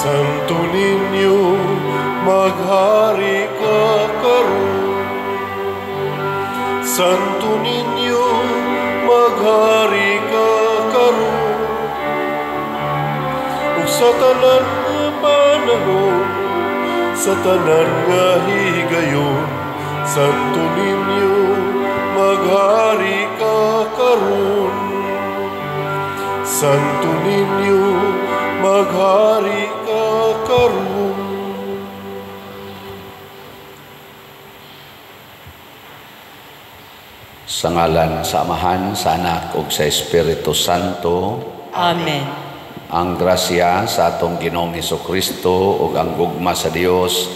Santo Niño, maghari ka karon. Santo Niño, maghari ka karon. Ug sa tanan nga panahon, sa tanan nga higayon, Santo Niño, maghari ka karon. Santo Niño, maghari ka karon. Sa ngalan sa Amahan, sa Anak ug sa Espiritu Santo. Amen. Ang grasya sa atong Ginoong Hesukristo ug ang gugma sa Dios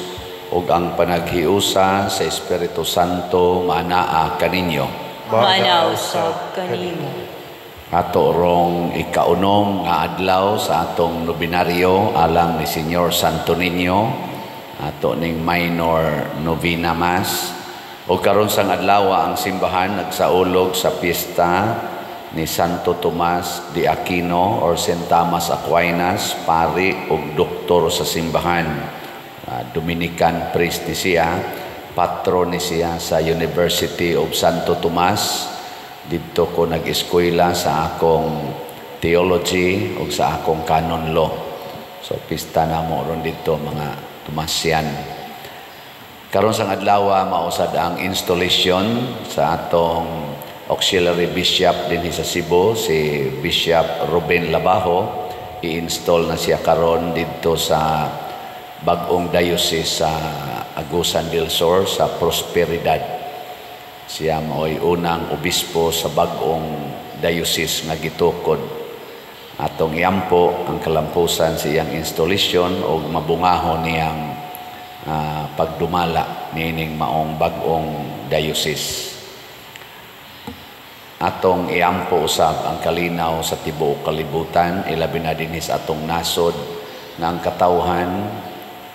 ug ang panaghiusa sa Espiritu Santo maanaa kaninyo. Maanaa usab kanimo. Ato rong ikaunom nga adlaw sa atong nobinaryo alang ni Señor Santo Niño, ato ning minor novena mass. O karon sang adlaw ang simbahan nagsaulog sa piyesta ni Santo Tomas de Aquino or Saint Thomas Aquinas, pari ug doktor sa simbahan. Dominican priest ni siya, patron ni siya sa University of Santo Tomas. Didto ko nag-eskwela sa akong theology ug sa akong canon law. So pista namo ron didto mga Tomasian. Karon sang adlaw mausad ang installation sa atong auxiliary bishop dinhi sa Cebu, si Bishop Ruben Labajo. I-install na siya karon didto sa bag-ong diocese sa Agusan del Sur sa Prosperidad. Siya mao'y unang obispo sa bag-ong diocese nga gitukod. Atong iampo ang kalampusan sa iyang installation og mabungahon niyang pagdumala niining maong bag-ong diocese. Atong iampo usab ang kalinaw sa tibuok kalibutan, ilabi na dinhi sa atong nasod nga ang katawhan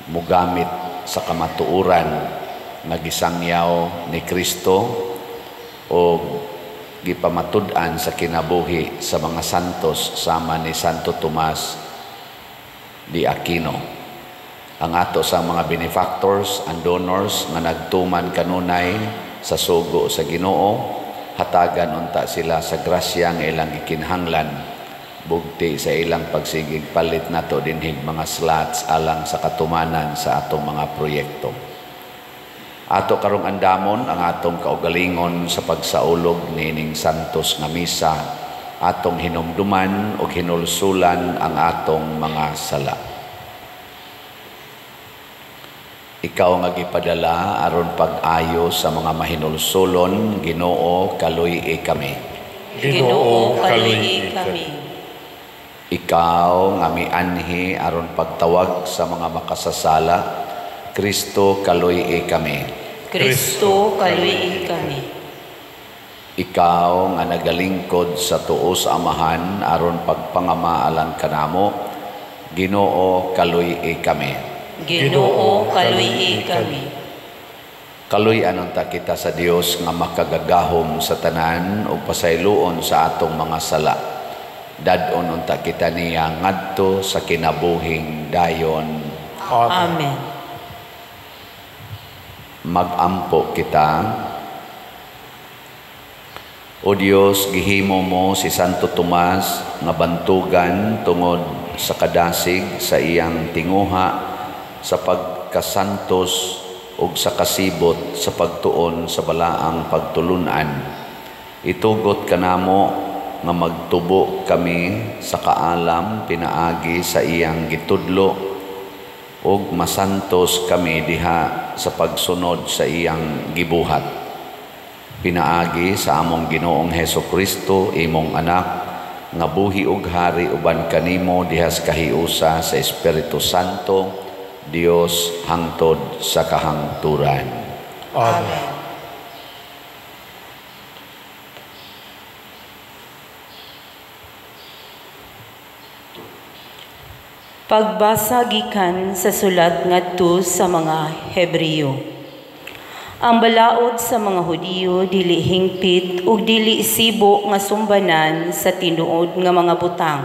mugamit sa kamatuoran nga gisangyaw ni Kristo o gipamatud-an sa kinabuhi sa mga santos sama ni Santo Tomas de Aquino. Ang ato sa mga benefactors and donors nga nagtuman kanunay sa sugo sa Ginoo, hatagan unta sila sa grasya nga ilang gikinahanglan bugti sa ilang pagsigig palit nato dinhig mga slots alang sa katumanan sa atong mga proyekto. Ato karong andamon ang atong kaugalingon sa pagsaulog nining santos nga misa, atong hinumduman ug hinulsulan ang atong mga sala. Ikaw nga gipadala aron pag-ayo sa mga mahinulsulon, Ginoo, kaluy-i kami. Ginoo, kaluy-i kami. Ikaw nga mianhi aron pagtawag sa mga makasasala, Kristo, kaluy-i kami. Kristo, kaluy-i kami. Ikaw nga nagalingkod sa tuo sa Amahan aron pagpangama alang kanamo, Ginoo, kaluy-i kami. Ginoo, kaluy-i kami. Kaluy-anon ta kita sa Dios nga makagagahom sa tanan ug pasayloon sa atong mga sala. Dad-on unta kita niya ngadto sa kinabuhing dayon. Amen. Magampo kita. O Dios, gihimo mo si Santo Tomas nga bantugan tungod sa kadasig sa iyang tinguha sa pagkasantos ug sa kasibot sa pagtuon sa balaang pagtulunan. Itugot kanamo nga magtubo kami sa kaalam pinaagi sa iyang gitudlo ug masantos kami diha sa pagsunod sa iyang gibuhat. Pinaagi sa among Ginoong Hesukristo, imong anak, nga buhi ug hari uban kanimo diha sa kahiusa sa Espiritu Santo, Dios hangtod sa kahangturan. Amen. Pagbasa gikan sa sulat ngadto sa mga Hebreo. Ang balaod sa mga Hudiyo dili hingpit ug dili sibo nga sumbanan sa tinuod nga mga butang.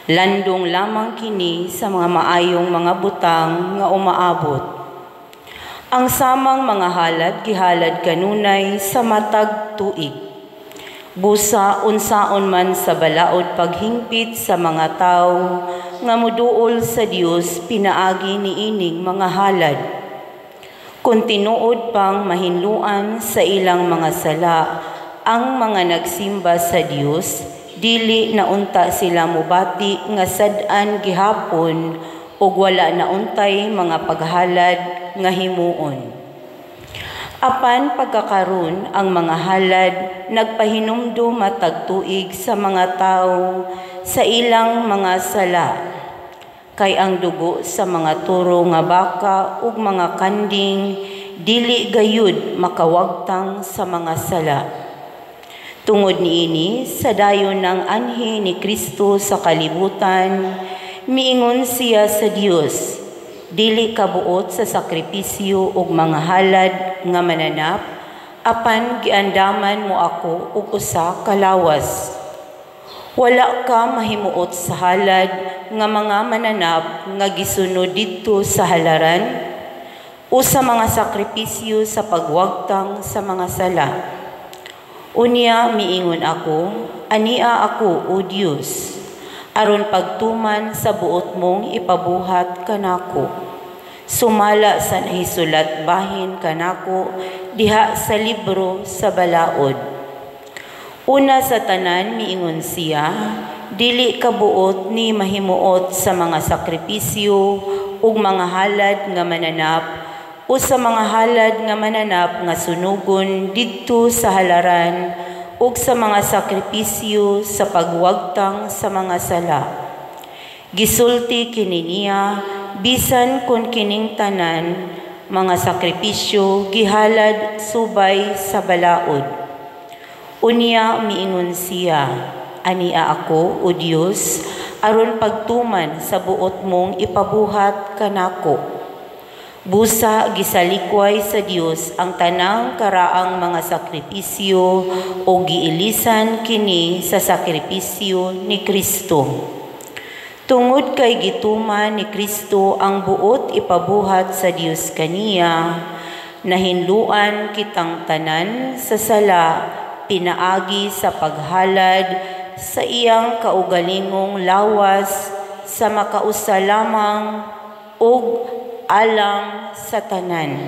Landong lamang kini sa mga maayong mga butang nga umaabot. Ang samang mga halad gihalad kanunay sa matag tuig. Busa unsaon man sa balaod paghingpit sa mga tawo nga muduol sa Dios pinaagi niining mga halad. Kung tinuod pang mahinluan sa ilang mga sala ang mga nagsimba sa Dios, dili na unta sila mubati nga sad-an gihapon ug wala na untay mga paghalad nga himuon. Apan pagkakaron ang mga halad nagpahinumdum matag tuig sa mga tawo sa ilang mga sala. Kay ang dugo sa mga turo nga baka ug mga kanding dili gayud makawagtang sa mga sala. Tungod niini, sa dayon ng anhi ni Kristo sa kalibutan, miingon siya sa Dios, dili kabuot sa sakripisyo ug mga halad nga mananap, apan giandaman mo ako og usa ka lawas. Wala ka mahimuot sa halad nga mga mananap nga gisunod didto sa halaran o sa mga sakripisyo sa pagwagtang sa mga sala. Unya miingon ako, ania ako, O Dios, aron pagtuman sa buot mong ipabuhat kanako. Sumala sa nahisulat bahin kanako diha sa libro sa balaod. Una sa tanan miingon siya, dili kabuot ni mahimuot sa mga sakripisyo ug mga halad nga mananap o sa mga halad nga mananap nga sunugon didto sa halaran ug sa mga sakripisyo sa pagwagtang sa mga sala. Gisulti kini niya, bisan kon kining tanan mga sakripisyo gihalad subay sa balaod. Unya miingon siya, ania ako, O Dios, aron pagtuman sa buot mong ipabuhat kanako. Busa gisalikway sa Dios ang tanang karaang mga sakripisyo o giilisan kini sa sakripisyo ni Kristo. Tungod kay gituman ni Kristo ang buot ipabuhat sa Dios kaniya, nahinluan kitang tanan sa sala pinaagi sa paghalad sa iyang kaugalingong lawas sa makausa lamang ug alang sa tanan.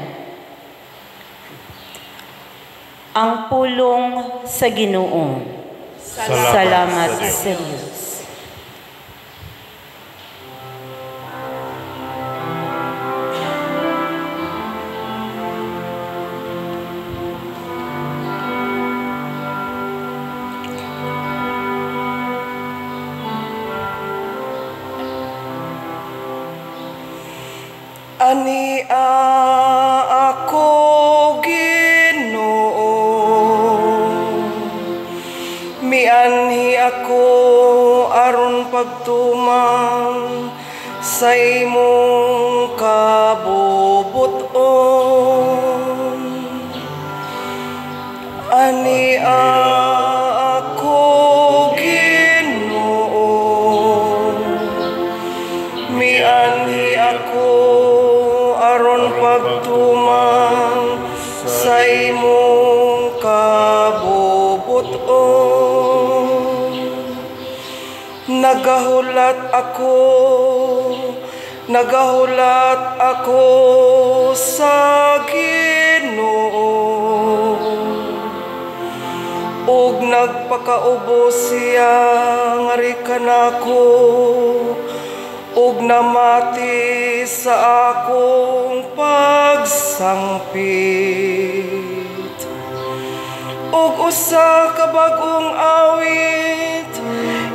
Ang pulong sa Ginoo. Salamat sa Dios. Ania ako, Ginoo, mianhi ako aron pagtumang sa imong kabubuton. Ania ako, Ginoo, mianhi ako aron pagtumang sa imong kabubuton. Nagahulat ako sa Ginoo, ug nagpakaubos siya ngari kanako, ug namati sa akong pagsangpit. Ug usa ka bag-ong awit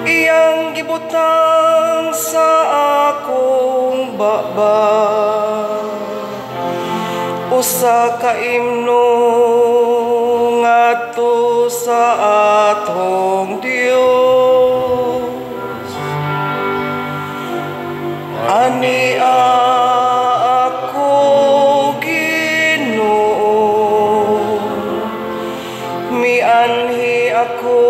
iyang gibutang sa akong baba, usa ka imno ngadto sa atong Dios. Ania ako, Ginoo, mianhi ako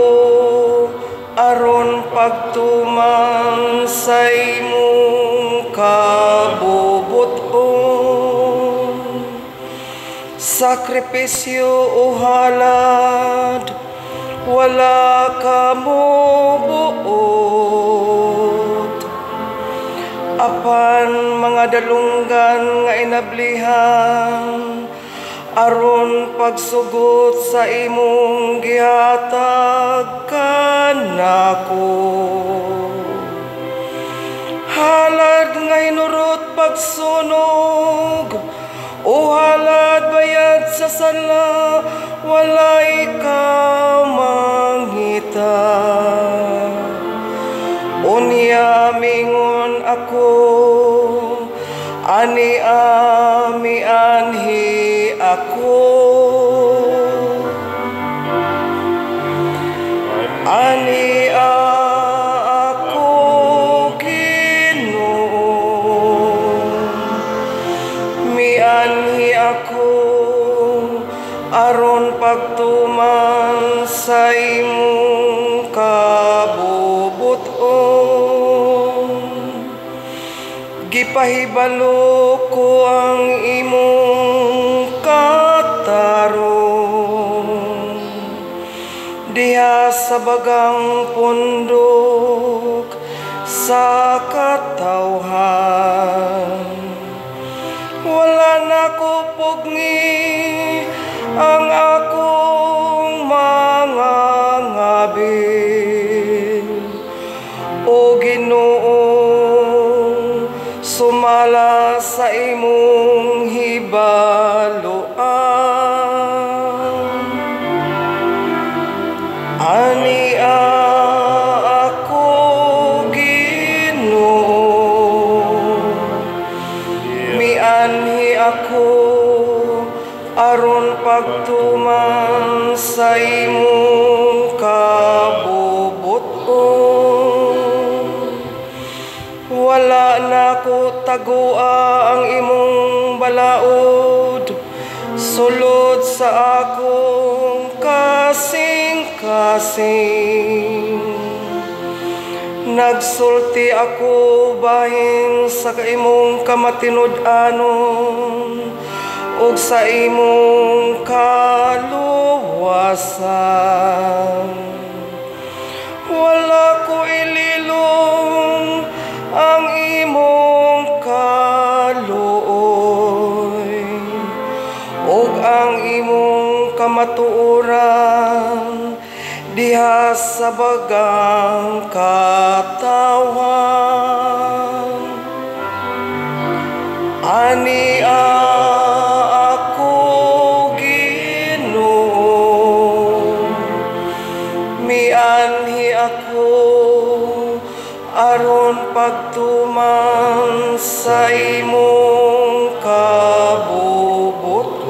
aron pagtumang kabubuton. Sakripisyo o halad, wala ka mobuot. Apan mga dalunggan nga inablihan, aron pagsugot sa imong gihatag kanako. Halad nga hinurot pagsunog, o halad bayad sa sala, walay ka mangita. Unya mingon ako, ani ami anhi ako. Ani ako Ginoo, mianhi ako aron pagtuman sa imong kabubuton. Gipahibalo ko ang imong katarong diha sa bagang pundok sa katawhan. Wala na ko pugni ang akong mga ngabil. O Ginoo, sumala sa imong hibaluan. Ani ako Ginoo, mianhi ako aron pagtuman sa imong kabubuton. Wala na ko tagua ang imong balaod, sulod sa akong kasing-kasing. Nagsulti ako bahin sa imong kamatinud-anon ug sa imong kaluwasan. Wala ko ililong ang imong kaluoy ug ang imong kamatuoran diha sa bagang katawhan. Ani ako Ginoo, mianhi ako aron pagtuman sa imong kabubuton.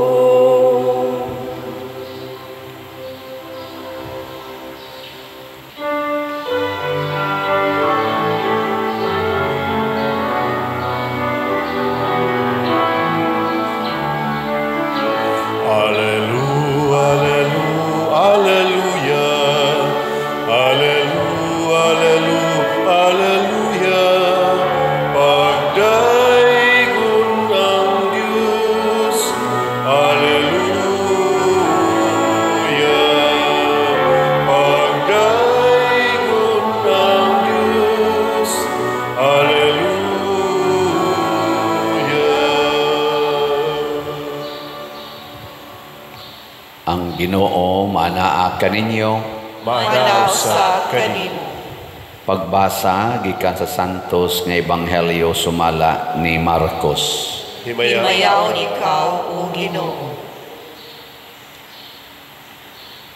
Ang Ginoo maanaa kaninyo, maanaa sa kanimo. Pagbasa gikan sa Santos nga Ebanghelyo sumala ni Marcos. Himayaon ikaw, o Ginoo.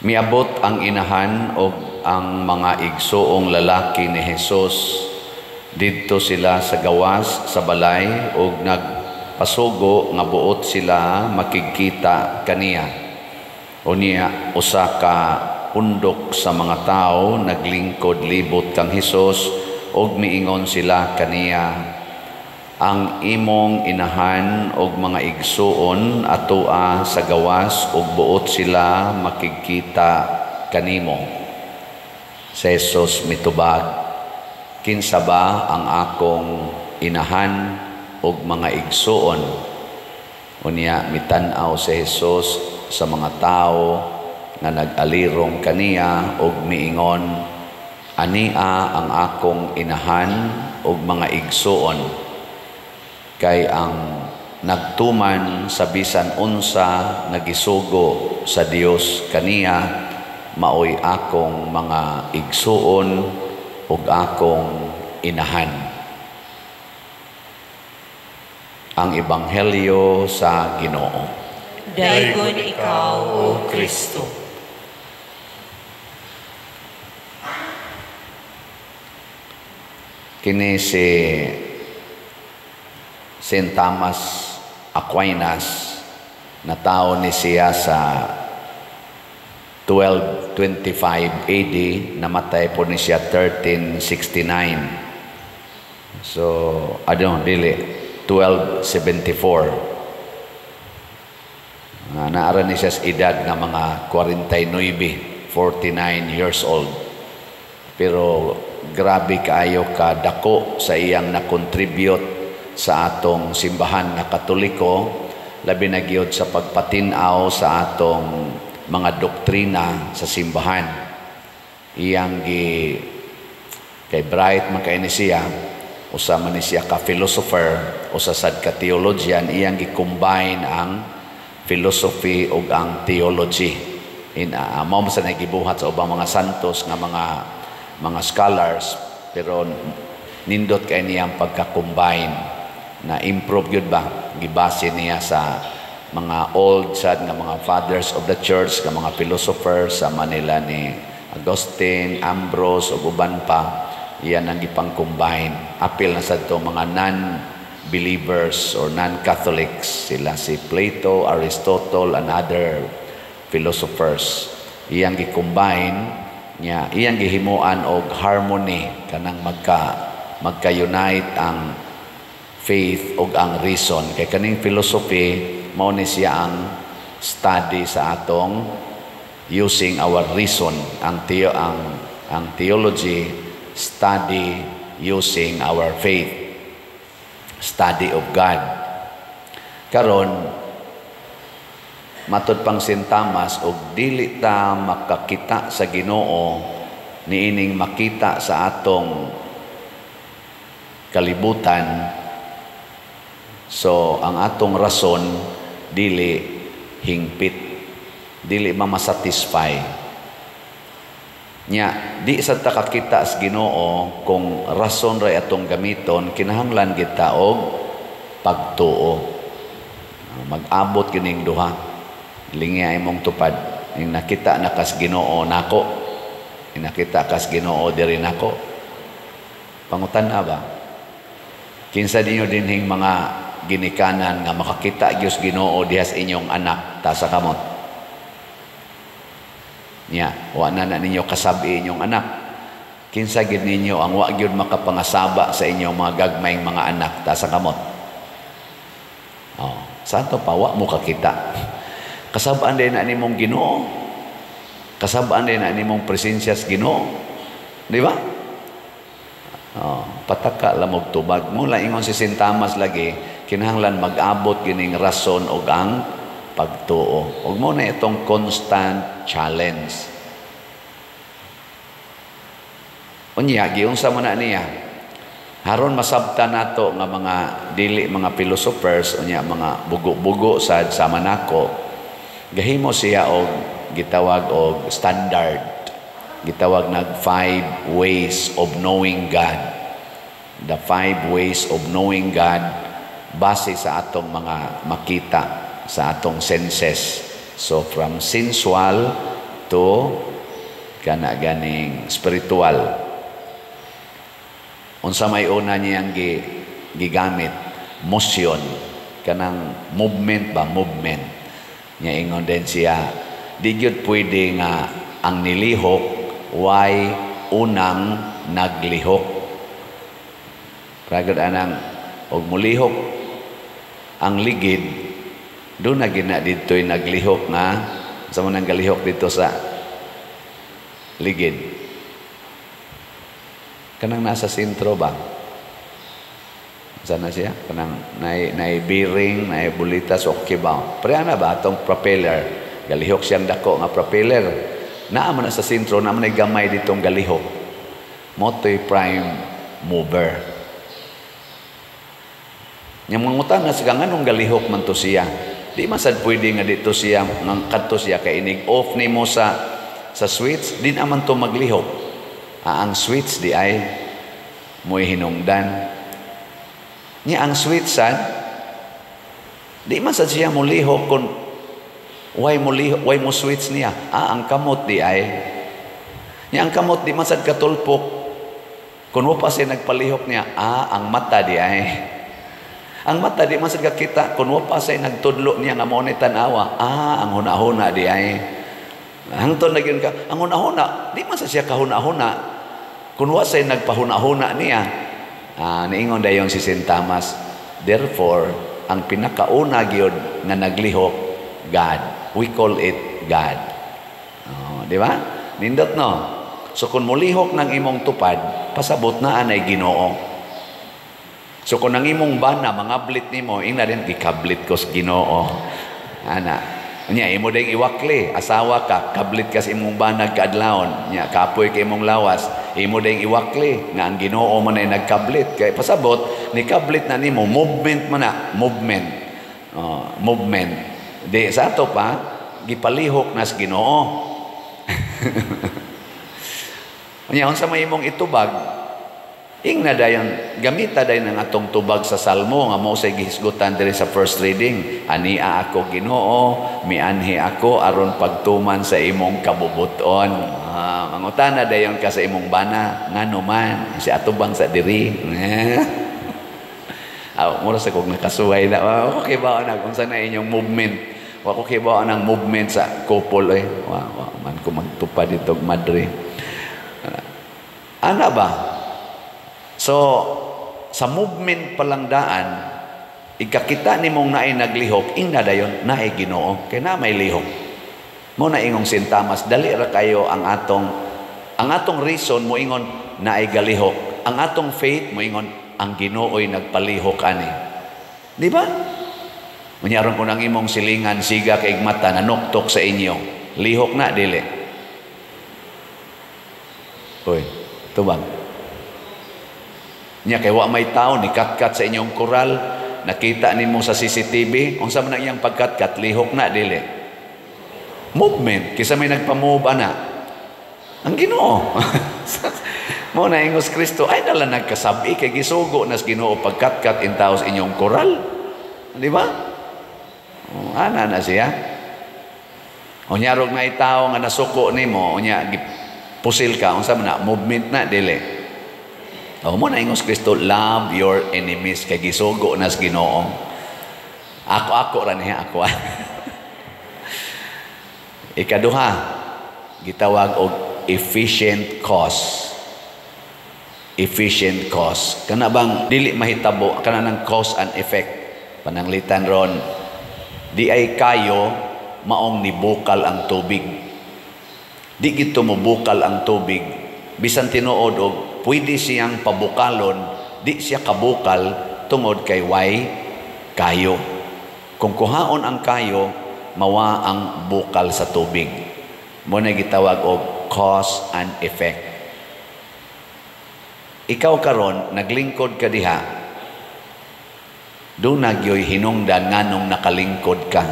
Miabot ang inahan og ang mga igsuong lalaki ni Hesus. Didto sila sa gawas sa balay og nagpasugo nga buot sila makigkita kaniya. Unya usa ka pundok sa mga tawo naglingkod libot kang Hesus og miingon sila kaniya, ang imong inahan og mga igsuon atoa sa gawas og buot sila makigkita kanimo. Si Jesus mitubag, kinsa ba ang akong inahan ug mga igsuon. Unya mitan-aw si Jesus sa mga tawo nga nag-alirong kaniya ug miingon, "Ania ang akong inahan ug mga igsuon, kay ang nagtuman sa bisan unsa nga gisugo sa Dios kaniya maoy akong mga igsuon ug akong inahan." Ang Ebanghelyo sa Ginoo. Daygon ikaw, O Kristo. Kini si Saint Thomas Aquinas, natawo ni siya sa 1225 AD, namatay po ni siya 1369. So, ano, dili, 1274. Naara ni siya sa edad nga mga 49, 49 years old. Pero grabe kaayo ka dako sa iyang na-contribute sa atong simbahan nga Katoliko, labi na gyud sa pagpatin-aw sa atong mga doktrina sa simbahan. Iyang gi kay bright man kay ni siya, usa man ni siya ka philosopher, usa sad ka theologian, iyang gi-combine ang philosophy ug ang theology. In mao man sa nagibuhat sa ubang mga santos nga mga scholars, pero nindot kay niyang pagka-combine na improve gyud ba, gibase niya sa mga old sad nga mga fathers of the church, nga mga philosophers sa Manila ni Augustine, Ambrose ug uban pa, iyan ang gipang-combine. Apil na sad to mga non-believers or non-Catholics, sila si Plato, Aristotle and other philosophers. Iyang gi-combine niya, iyang gihimuan og harmony, kanang magka-unite ang faith ug ang reason. Kay kaning philosophy mao ni siya ang study sa atong using our reason. Ang theology, study using our faith, study of God. Karon matud pang Saint Thomas, og dili ta makakita sa Ginoo niining makita sa atong kalibutan, so ang atong rason dili hingpit, dili mamasatisfy. Nya di sa ta kakita sa Ginoo kung rason ra atong gamiton, kinahanglan kita og pagtuo. Mag-abot kining duha. Lingi ay mong tupad. Ning nakita na kas Ginoo nako, ning nakita kas Ginoo diri nako. Pangutan na ba? Kinsa ninyo dinhing mga ginikanan nga makakita gyud Ginoo diha sa inyong anak ta sa kamot? Nya, wa na na ninyo kasabi inyong anak. Kinsa gid ninyo ang wa gyud makapangasaba sa inyong mga gagmayng mga anak ta sa kamot? Oh, santo pa wa mo kakita. Kasabaan din na nimong Ginoo. Kasabaan din na nimong presensya sa Ginoo. Di ba? Oh, pataka lamog tubag. Mula ingon si Saint Thomas lagi, kinahanglan mag-abot kining rason og ang pagtuo. Ug mo na itong constant challenge. Unya giunsa man na niya. Haron masabta nato nga mga dili mga philosophers, unya mga bugo-bugo sad sama nako, gahimo siya og gitawag og standard. Gitawag nag 5 ways of knowing God. The 5 ways of knowing God base sa atong mga makita, sa atong senses. So from sensual to kana ganing spiritual. Unsa may una niyang gigamit? Motion, kanang movement ba, movement. Nya ingon din siya, di gyud pwede nga ang nilihok way unang naglihok. Pragod anang og mulihok ang ligid, do na gina didto'y naglihok nga sa mo nang galihok dito sa ligid. Kanang nasa sentro ba? Sana siya kanang nay bearing, nay bulitas o kibaw. Pero ana ba atong propeller, galihok siyang dako nga propeller. Naa man na sa sentro, naa man gamay ditong galihok. Motoy prime mover. Nya mangutana siya nganong galihok man to siya. Di man sad pwede nga dito siya nang kadto siya kay inig off nimo sa switch, di naman to maglihok. Ang switch di ay mo'y hinungdan. Nya ang switch sad di man sad siya molihok kung why mo lihok, why mo switch niya. Ang kamot di ay. Nya ang kamot di man sad katulpok kung wa pa siya nagpalihok niya. Ang mata di ay. Ang mata di man sad kakita kung wa pa siya nagtudlo niya nga mao ni tan-awa. Ang hunahuna di ay. Hangtod na gyud ka, ang hunahuna di man sad siya kahuna-huna kung wa siya nagpahuna-huna niya. Niingon dayon si Saint Thomas, therefore, ang pinakauna gyud nga naglihok, God. We call it God. Oh, di ba? Nindot, no? So kung mulihok ng imong tupad, pasabot na anay Ginoo. So kung ang imong bana mangablit nimo, ingna din gikablit ko sa Ginoo. Ana. Nya imo ding iwakli, asawa ka, kablit ka sa imong banag kaadlawon, nya kapoy kay imong lawas, imo ding iwakli nga ang Ginoo man ay nagkablit. Kay pasabot ni kablit na nimo, movement man na, movement. Oh, movement. Di sa ato pa gipalihok na sa Ginoo. Nya unsa may imong itubag? Ingna dayon, gamita dayon ang atong tubag sa Salmo nga mao say gihisgutan diri sa first reading. Ania ako Ginoo, mianhi ako aron pagtuman sa imong kabubuton. Mangutana dayon ka sa imong bana, ngano man si atubang sa diri. Mura sa kog nakasuway na. Wa ko kibaw na kung sa na inyong movement. Wa ko kibaw ang movement sa couple eh. Wa man ko magtupad ditog madre. Ana ba? So, sa movement palang daan, ikakita nimong naay naglihok, ingna dayon, naay Ginoo, kay na may lihok. Mo na ingong Saint Thomas, dali ra kayo ang atong reason mo ingon naay galihok. Ang atong faith mo ingon ang Ginoo'y nagpalihok ani. Di ba? Munyaron ko nang imong silingan siga kay mata nanuktok sa inyo. Lihok na dili. Uy, tubang. Nya kay wa may tao ni katkat sa inyong koral, nakita nimo sa CCTV, unsa man ang iyang pagkatkat, lihok na dili. Movement kaysa may nagpa-move ana. Ang Ginoo. Mo na ingos Kristo ay nala nagkasabi kay gisugo nas Ginoo pagkatkat intaw sa inyong koral. Di ba? O, ana na siya. Unya rog na itaw nga nasuko nimo, unya pusil ka, unsa man na movement na dili. O mo na ingos Kristo, love your enemies kay gisugo nas Ginoo. Ako ra niya ako. Ikaduha, gitawag og efficient cause. Efficient cause. Kana bang dili mahitabo kana ng cause and effect. Pananglitan ron, di ay kayo maong nibukal ang tubig. Di gito mobukal ang tubig. Bisan tinuod og pwede siyang pabukalon, di siya kabukal tungod kay way kayo. Kung kuhaon ang kayo, mawa ang bukal sa tubig. Mo na gitawag og cause and effect. Ikaw karon naglingkod ka diha, do nagyoy hinungdan nganong nakalingkod ka.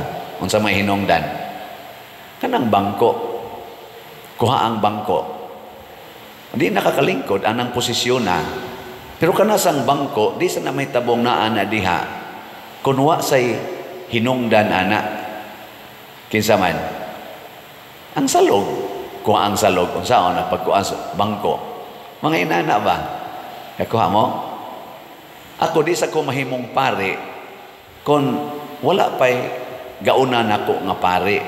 Unsa may hinungdan? Kanang bangko. Kuha ang bangko. Di nakakalingkod anang posisyon na. Pero kanasang bangko, di sa na may tabong naa na diha. Kunwa say hinungdan ana. Kinsa man? Ang salog. Kuha ang salog. Unsaon na pagkuha sa bangko? Mga inana ba? Kakuha mo? Ako di sa ko mahimong pare kung wala pa'y gauna nako nga pare.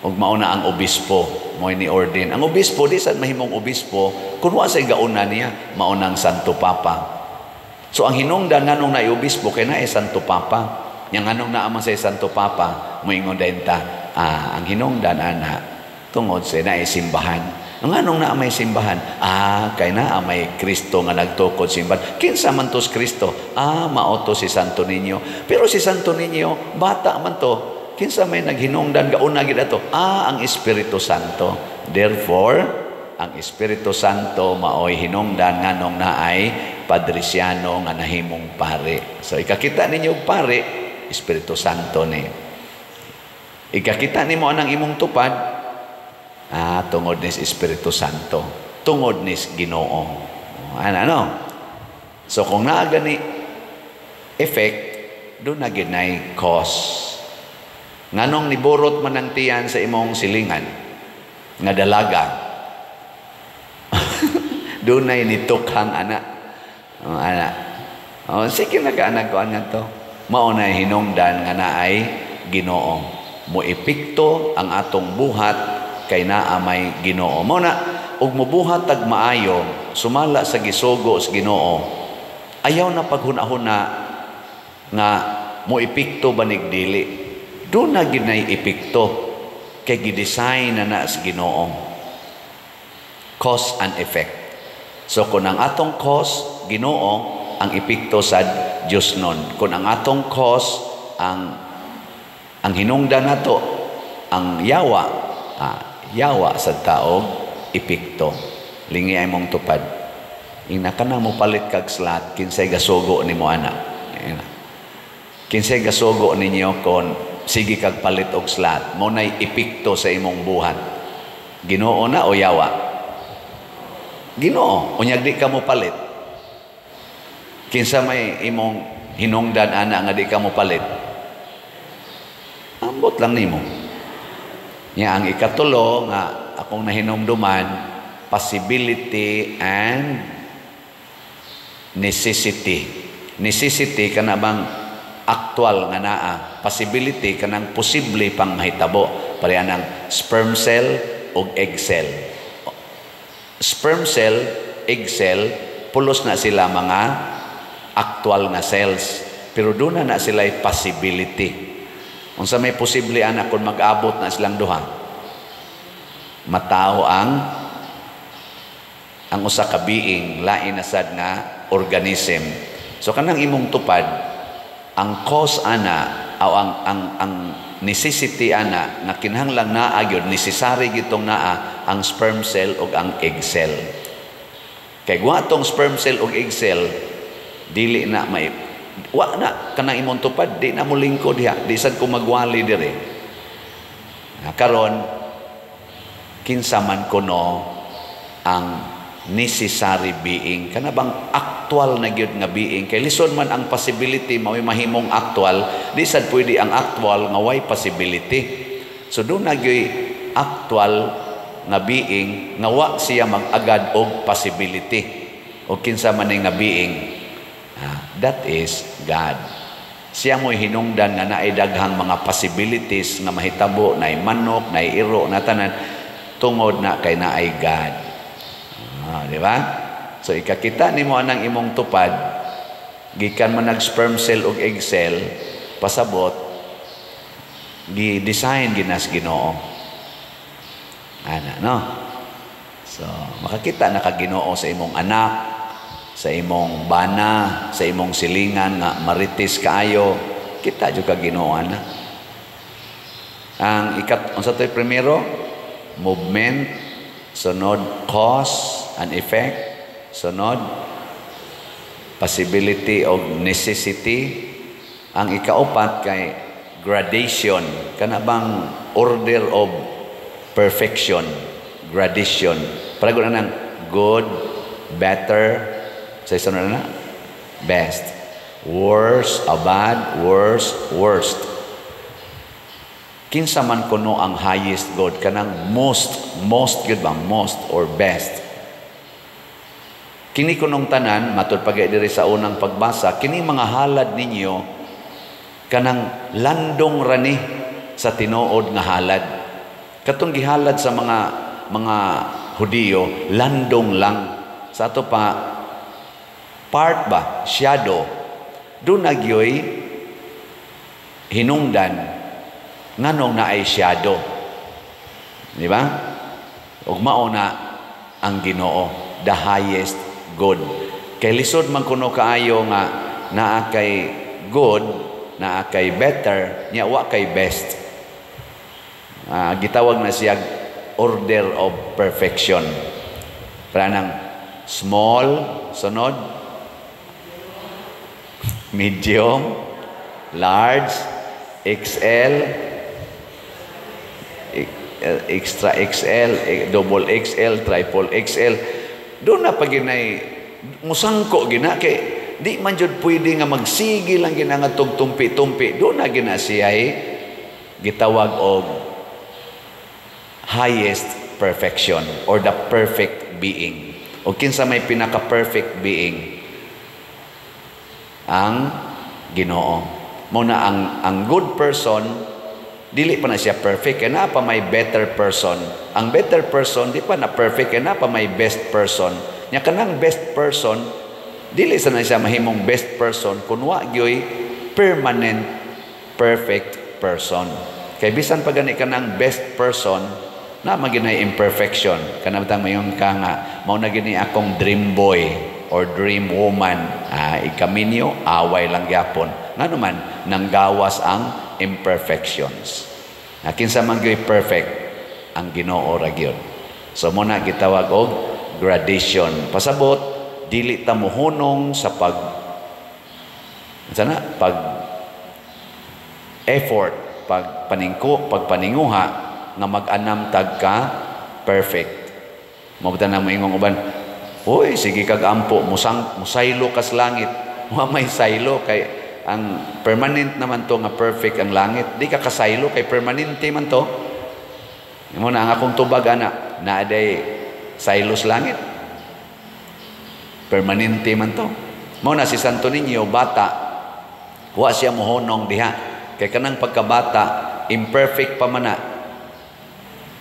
Og mauna ang obispo mo ni ordain. Ang obispo di sa mahimong obispo kung wa say gauna niya, mauna ang Santo Papa. So ang hinungdan nganong naay obispo kay naay Santo Papa. Nya nganong naa man say Santo Papa, moingon dayon ta, ang hinungdan ana tungod sa naay simbahan. Nganong naa may simbahan? Ah, kay naa may Kristo nga nagtukod simbahan. Kinsa man to si Kristo? Ah, mao to si Santo Niño. Pero si Santo Niño, bata man to. Kinsa may naghinungdan gauna gid ato? Ah, ang Espiritu Santo. Therefore, ang Espiritu Santo maoy hinungdan nganong naay Padriciano nga nahimong pare. So ikakita ninyo og pare, Espiritu Santo ni. Ikakita nimo anang imong tupad, ah, tungod ni Espiritu Santo, tungod ni Ginoo. Ano, ano? So kung naa gani effect, duna gyud nay cause. Nganong niburot man ang tiyan sa imong silingan nga dalaga, dunay nitukhang ana. Oh, ana. Oh, sige na ka anak ko to. Mao na hinungdan nga naay Ginoo. Mo epekto ang atong buhat kay naa may Ginoo. Mao na og mobuhat tag maayo sumala sa gisugo sa Ginoo. Ayaw na paghuna-huna nga mo epekto banig dili. Duna gyud nay epekto kay gi-design na na sa Ginoo. Cause and effect. So kung ang atong cause Ginoo, ang epekto sa Dios nun. Kung ang atong cause ang hinungdan nato ang yawa, ah, yawa sa taog epekto. Lingi ay mong tupad. Ina ka na mo palit kag slot, kinsay gasugo nimo ana. Ina. Kinsay gasugo ninyo kon sige kag palit og slot, mo nay epekto sa imong buhat. Ginoo na o yawa? Ginoo. Unyag di ka mo palit. Kinsa may imong hinungdan ana nga di ka mo palit? Ambot lang nimo. Nya ang ikatulo nga akong nahinumduman, possibility and necessity. Necessity kana bang actual nga naa, possibility kanang posible pang mahitabo. Pareha ng sperm cell ug egg cell. Sperm cell, egg cell, pulos na sila mga actual nga cells. Pero duna na sila possibility. Unsa may posible ana kung mag-abot na silang duha? Matao ang usa ka being, lain na sad nga organism. So kanang imong tupad, ang cause ana o ang necessity ana nga kinahanglan naa gyud, necessary gitong naa ang sperm cell ug ang egg cell. Kay wa tong sperm cell ug egg cell, dili na may wa na kanang imong tupad, di na mo lingkod diha, di sad ko magwali dire. Karon kinsa man kuno ang necessary being, kana bang actual na gyud nga being, kay lisod man ang possibility mao'y mahimong actual, di sad pwede ang actual nga way possibility. So duna gyud actual nga being nga wa siya mag-agad og possibility, o kinsa man ni nga being, that is God. Siya mo'y hinungdan nga naay daghang mga possibilities nga mahitabo, naay manok, naay iro, na tanan, tungod na kay naay God. Ah, di ba? So ikakita nimo anang imong tupad, gikan man nag sperm cell ug egg cell, pasabot gi-design ginas Ginoo. Ana, no? So makakita na ka Ginoo sa imong anak, sa imong bana, sa imong silingan nga marites kaayo, kita jud ka Ginoo ana. Ang ikat unsa to'y primero? Movement, sunod cause and effect, sunod possibility of necessity. Ang ikaupat kay gradation, kana bang order of perfection, gradation. Pareho na ng good, better, sa isa na best, worse, a bad, worse, worst. Kinsa man kuno ang highest good, kanang most, most good ba, most or best. Kini kunong tanan, matud pa diri sa unang pagbasa, kini mga halad ninyo kanang landong rani sa tinuod nga halad. Katong gihalad sa mga Hudiyo, landong lang. Sa ato pa part ba, shadow. Duna gyoy hinungdan nganong naay shadow. Di ba? Ug mao na Ang Ginoo, the highest good. Kay lisod man kuno kaayo nga naa kay good, naa kay better, nya wa kay best. Gitawag na siya order of perfection. Para nang small, sunod, medium, large, XL, extra XL, double XL, triple XL. Doon na pag ginay, musangko gina, kay di man jud pwede nga magsige lang gina nga tumpi-tumpi. Doon na gina siya gitawag og highest perfection or the perfect being. O kinsa may pinaka-perfect being? Ang Ginoo. Mao na ang good person, dili pa na siya perfect, kay naa pa may better person. Ang better person di pa na perfect, kay naa pa may best person. Nya kanang best person, dili sa na siya mahimong best person kun wa gyoy permanent perfect person. Kay bisan pa gani kanang best person, na maginay imperfection. Kanang bitang mayon ka nga mao na gini akong dream boy or dream woman, ikaminyo, away lang gyapon. Ngano man nanggawas ang imperfections. Kinsa man gyoy perfect? Ang Ginoo ra gyud. So mo na gitawag og gradation. Pasabot, dili ta mohunong sa pag sana pag effort, pag paningko, pagpaninguha nga mag-anam tag ka perfect. Mabuta na mo ingong uban, "Uy, sige kag ampo, musang musaylo kas langit." Wa may saylo kay ang permanent naman to nga perfect ang langit. Di ka kasaylo kay permanente man to. Mo na ang akong tubag ana, naaday saylos langit. Permanente man to. Mo na si Santo Niño bata, wa siya mohonong diha. Kay kanang pagkabata, imperfect pa man na.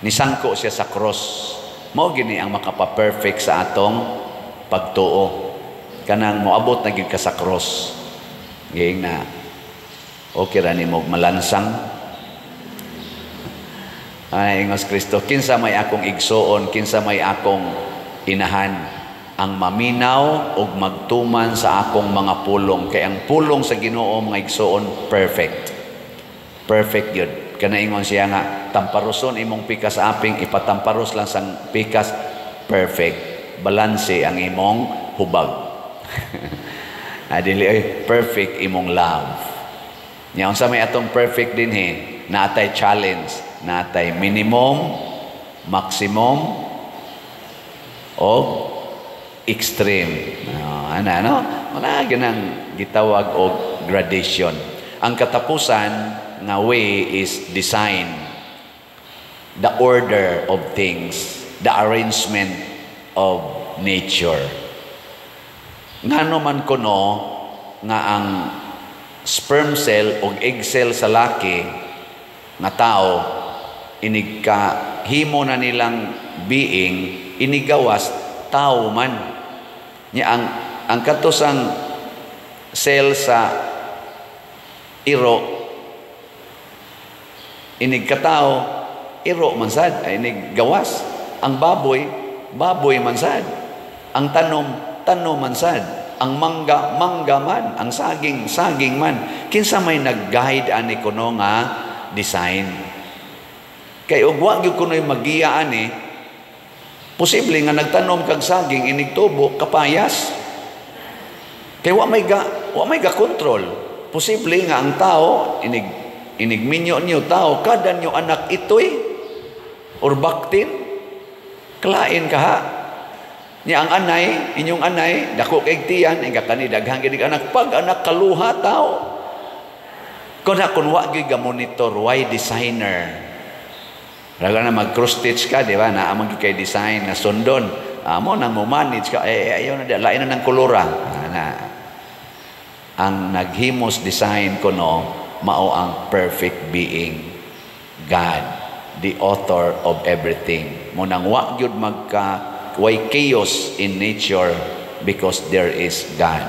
Nisangko siya sa cross. Mao gini ang makapa-perfect sa atong pagtuo. Kanang moabot na gyud ka sa cross. Giing na okay ra nimo malansang. Ay, ingos Kristo, kinsa may akong igsuon, kinsa may akong inahan, ang maminaw ug magtuman sa akong mga pulong. Kay ang pulong sa Ginoo, mga igsuon, perfect. Perfect yun. Kanaingon siya nga, tamparuson imong pikas aping, ipatamparos lang sang pikas, perfect. Balanse ang imong hubag. Adili ay perfect imong love. Nya unsa may atong perfect dinhi, naatay challenge, naatay minimum, maximum o extreme. Ana no? Wala ganang gitawag og gradation. Ang katapusan nga way is design. The order of things, the arrangement of nature. Ngano man kuno nga ang sperm cell o egg cell sa laki nga tao, inig ka himo na nilang being, inigawas tao man. Nya ang katusang cell sa iro, inig katao, iro man sad, ay inig gawas. Ang baboy, baboy man sad. Ang tanom, tanom man sad. Ang mangga, mangga man. Ang saging, saging man. Kinsa may nag-guide ani kuno nga design? Kay og wa gyud kuno'y magiya ani, posible nga nagtanom kag saging, inig tubo kapayas. Kay wa may ga control. Posible nga ang tao inig minyo niyo tao, kada niyo anak itoy or baktin, klain ka ha. Niya ang anay, inyong anay, dako kay tiyan, inga kani daghang gid anak, pag anak kaluha tao. Kun na kun wa gyud ga monitor, why designer? Raga na mag cross stitch ka, di ba? Naa man gyud kay design nga sundon. Amo nang mo manage ka, eh ayaw na, lain na ng kolora. Na. Ang naghimos design kuno mao ang perfect being, God, the author of everything. Mo nang wa gyud magka way chaos in nature because there is God.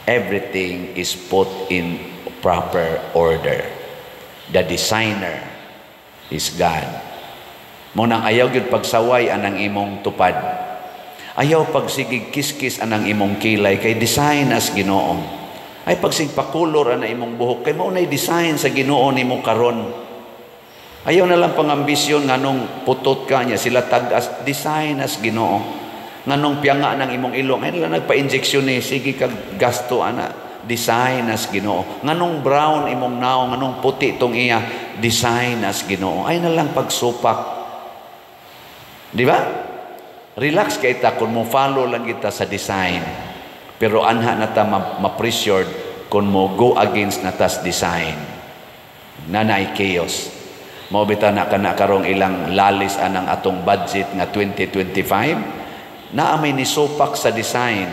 Everything is put in proper order. The designer is God. Mo nang ayaw gyud pagsaway anang imong tupad. Ayaw pagsigig kiskis anang imong kilay kay design as Ginoo. Ay pagsig pakulor ana imong buhok kay mao nay design sa Ginoo nimo karon. Ayaw na lang pangambisyon nganong putot ka niya sila tag-as, design as Ginoo. Nganong piyanga ng imong ilong, ay lang nagpa-injection ni, sige kag gasto ana, design as Ginoo. Nganong brown imong naong, nganong puti tong iya, design as Ginoo. Ay na lang pagsupak. Di ba? Relax kay ta kung mo follow lang kita sa design. Pero anha na ta ma-pressured kung mo go against na tas design. Nanay chaos. Mao bitaw na kana karong ilang lalis anang atong budget nga 2025, naa may nisupak sa design.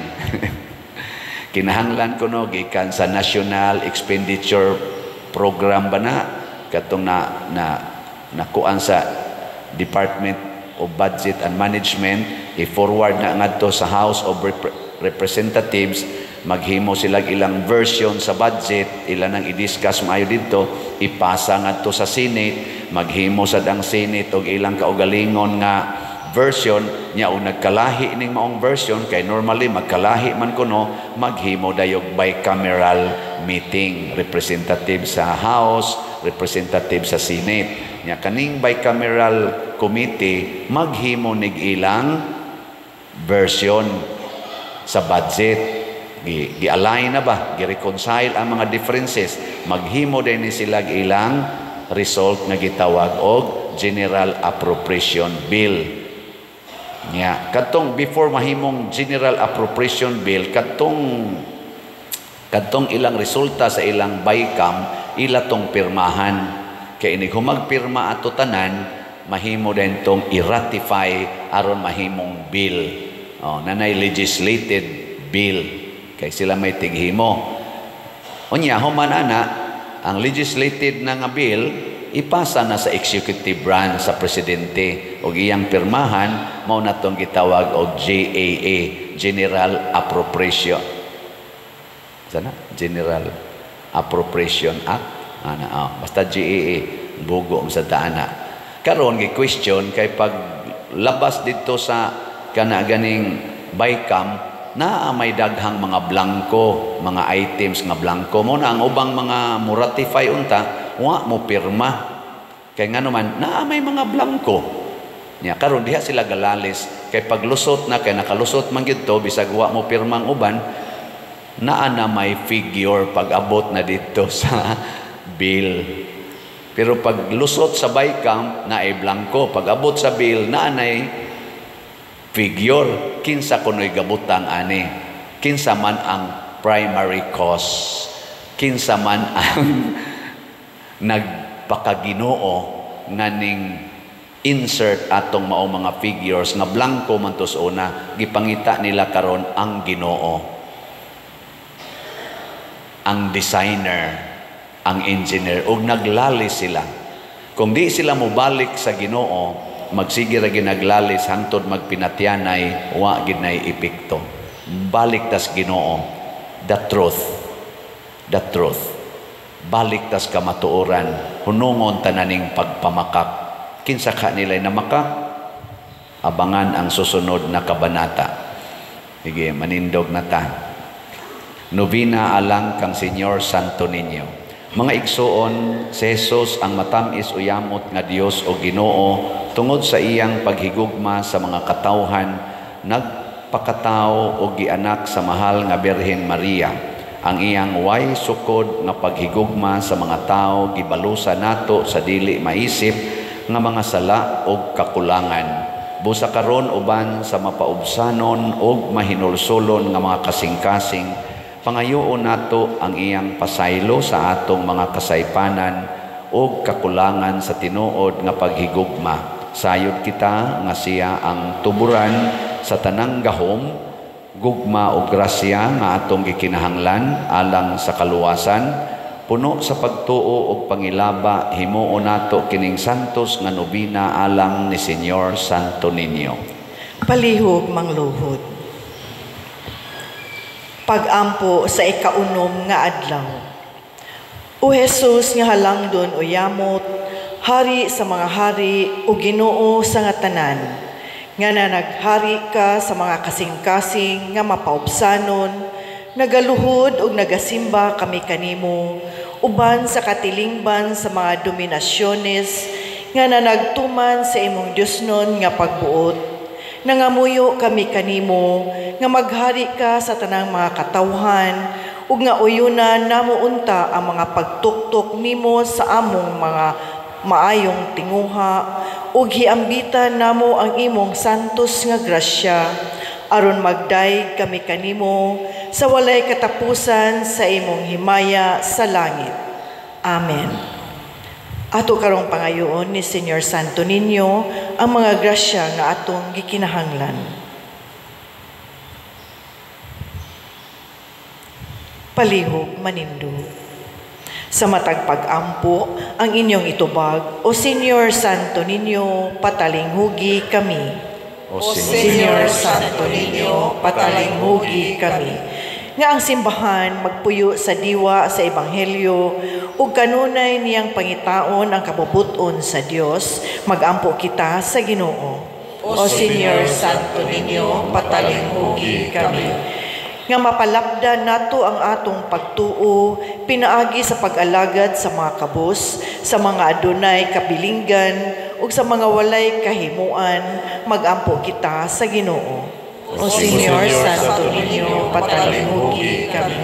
Kinahanglan kuno gikan sa National Expenditure Program ba na katong na na nakuan sa Department of Budget and Management, i-forward na ngadto sa House of Representatives, maghimo sila ilang version sa budget, ila nang i-discuss maayo didto, ipasa ngadto sa Senate, maghimo sad ang Senate og ilang kaugalingon nga version nya, og nagkalahi ning maong version, kay normally magkalahi man kuno, maghimo dayog bicameral meeting, representative sa House, representative sa Senate nya. Kaning bicameral committee maghimo nig ilang version sa budget, gi-align na ba, gi-reconcile ang mga differences, maghimo din ni sila ilang result nga gitawag og General Appropriation Bill. Nya kadtong before mahimong General Appropriation Bill, kadtong kadtong ilang resulta sa ilang bicam, ila tong pirmahan, kay inig humagpirma ato tanan, mahimo din tong i-ratify aron mahimong bill. Oh, nanay legislated bill kay sila may tighimo. Unya human ana ang legislated na nga bill, ipasa na sa executive branch, sa presidente, og iyang pirmahan. Mao na tong gitawag og GAA, General Appropriation sana, General Appropriation Act ana. Oh, basta GAA, bugo sa taana. Karon gi question kay pag labas dito sa kana ganing bicam, naa may daghang mga blanko, mga items nga blanko. Mo na ang ubang mga mo ratify unta wa mo pirma kay ngano man naa may mga blanko nya. Karon diha sila galalis kay paglusot na, kay nakalusot man gid to bisag wa mo pirmang uban, naa na may figure pag abot na dito sa bill. Pero pag lusot sa bicam, naay blanko. Pag abot sa bill, naa nay figure. Kinsa kuno'y gabutang ani? Kinsa man ang primary cause? Kinsa man ang nagpakaginoo nga ning insert atong mao mga figures nga blanko man to sa una? Gipangita nila karon ang Ginoo, ang designer, ang engineer, ug naglalis sila. Kung di sila mobalik sa Ginoo, magsige ra ginaglalis hangtod magpinatyanay, wa gid nay epekto. Balik tas Ginoo, the truth, the truth. Balik tas kamatuoran, hunungon tananing pagpamakak. Kinsa ka nila namakak? Abangan ang susunod na kabanata. Sige, manindog na ta. Novena alang kang Señor Santo Niño. Mga igsuon, si Jesus ang matamis o yamot nga Dios o Ginoo, tungod sa iyang paghigugma sa mga katawhan, nagpakatao o gianak sa mahal nga Birhen Maria. Ang iyang way sukod nga paghigugma sa mga tao gibalusa nato sa dili maisip nga mga sala og kakulangan. Busa karon, uban sa mapaubsanon og mahinulsolon nga mga kasing-kasing, pangayoon nato ang iyang pasaylo sa atong mga kasaypanan og kakulangan sa tinuod nga paghigugma. Sayod kita nga siya ang tuburan sa tanang gahom, gugma o grasya nga atong gikinahanglan alang sa kaluwasan. Puno sa pagtuo og pangilaba, himuon nato kining santos nga nobina alang ni Señor Santo Niño. Palihog mangluhod. Pag-ampo sa ikaunom nga adlaw. O Jesus nga halangdon o yamot, hari sa mga hari o Ginoo sa nga tanan, nga Nga nanaghari ka sa mga kasing-kasing nga mapaubsanon, nagaluhod ug nagasimba kami kanimo, uban sa katilingban sa mga dominasyones nga nanagtuman sa imong Diosnon nga pagbuot. Nangamuyo kami kanimo nga maghari ka sa tanang mga katawhan ug nga uyunan namo unta ang mga pagtuktok nimo sa among mga maayong tinguha ug hiambitan namo ang imong santos nga grasya aron magdayeg kami kanimo sa walay katapusan sa imong himaya sa langit. Amen. Ato karong pangayoon ni Señor Santo Niño ang mga grasya nga atong gikinahanglan. Palihog manindog. Sa matag pag-ampo ang inyong itubag, O Señor Santo Niño, patalinghugi kami. O Señor Santo Niño, patalinghugi kami. Nga ang simbahan magpuyo sa diwa sa ebanghelyo ug kanunay niyang pangitaon ang kabubut-on sa Dios, magampo kita sa Ginoo. O Señor Santo Niño, patalinghugi kami. Nga mapalapdan nato ang atong pagtuo pinaagi sa pag-alagad sa mga kabus, sa mga adunay kabilinggan ug sa mga walay kahimuan, magampo kita sa Ginoo. O Señor Santo Niño, patalinghugi kami.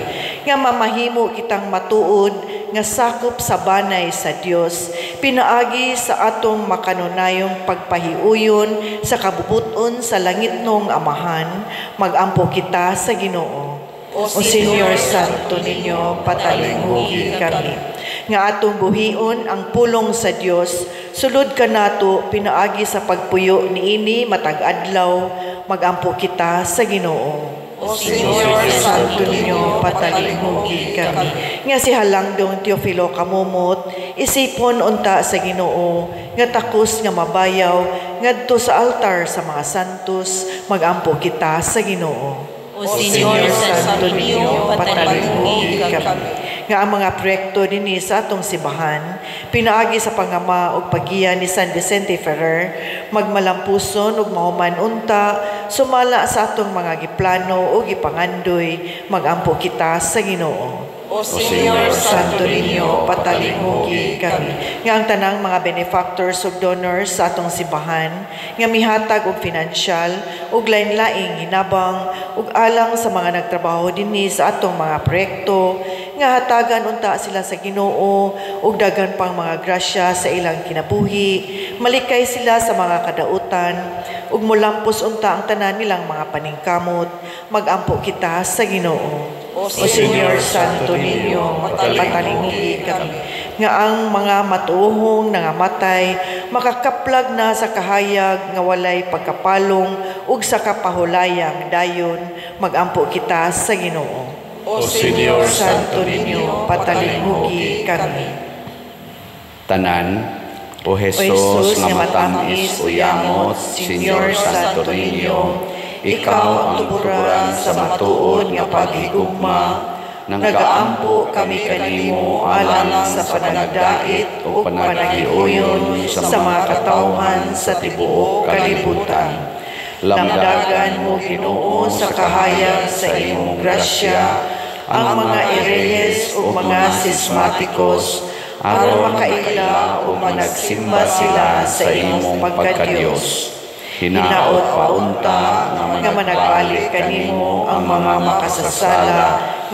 Nga mamahimo kitang matuod nga sakop sa banay sa Dios, pinaagi sa atong makanunayong pagpahiuyon sa kabubuton sa langitnong Amahan, magampo kita sa Ginoo. O Señor Santo Niño, patalinghugi kami. Nga atong buhion ang pulong sa Dios, sulod kanato pinaagi sa pagpuyo niini matag adlaw, magampo kita sa Ginoo. O Señor Santo Niño, patalinghugi kami. Nga si Halangdong Teofilo Camomot, isipon unta sa Ginoo, nga takos nga mabayaw, ngadto sa altar sa mga santos, magampo kita sa Ginoo. O Señor Santo Santo Niño, Niño, patalinghugi patalinghugi kami. kami. Nga ang mga proyekto dinhi sa atong simbahan, pinaagi sa pangama ug paggiya ni San Vicente Ferrer, magmalampuson ug mahuman unta, sumala sa atong mga giplano ug gipangandoy, magampo kita sa Ginoo. O Señor Santo Niño, patalinghugi kami. Nga ang tanang mga benefactors ug donors sa atong simbahan, nga mihatag og financial ug lain-laing hinabang ug alang sa mga nagtrabaho dinhi sa atong mga proyekto, nga hatagan unta sila sa Ginoo ug daghan pang mga grasya sa ilang kinabuhi, malikay sila sa mga kadautan ug molampos unta ang tanan nilang mga paningkamot, magampo kita sa Ginoo. O O Señor Santo Niño, patalinghugi kami. Nga ang mga matuohong nangamatay, makakaplag na sa kahayag nga walay pagkapalong ug sa kapahulayang dayon, magampo kita sa Ginoo. O Señor Santo Niño, patalinghugi kami. Tanan, O Jesus nga matamis o yamot, Señor Santo Niño, ikaw ang tuburan sa matuod nga paghigugma, nagaampo kami kanimo alang sa panagdait o ug panaghiuyon panaghiuyon sa mga katawhan sa tibuok kalibutan. Lamdagan mo, Ginoo, sa kahayag sa imong grasya ang mga erehes ug mga sismatikos aron makaila ug managsimba sila sa imong pagkadiyos. Hinaot paunta nga managbalik kanimo ang mga makasasala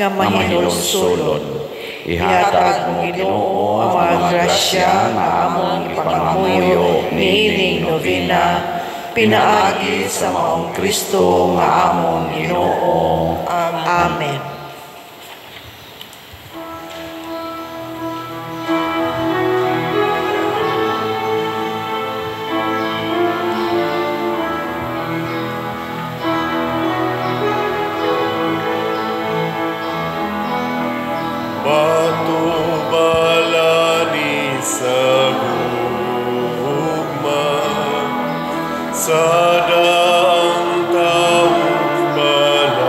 nga mahinulsulon. Ihatag mo, Ginoo, ang mga grasya nga among ipangamuyo niining novena, pinaagi sa maong Kristo nga among Ginoo. Amen. Bato balani sa gugma, sa daang tawo balangdong.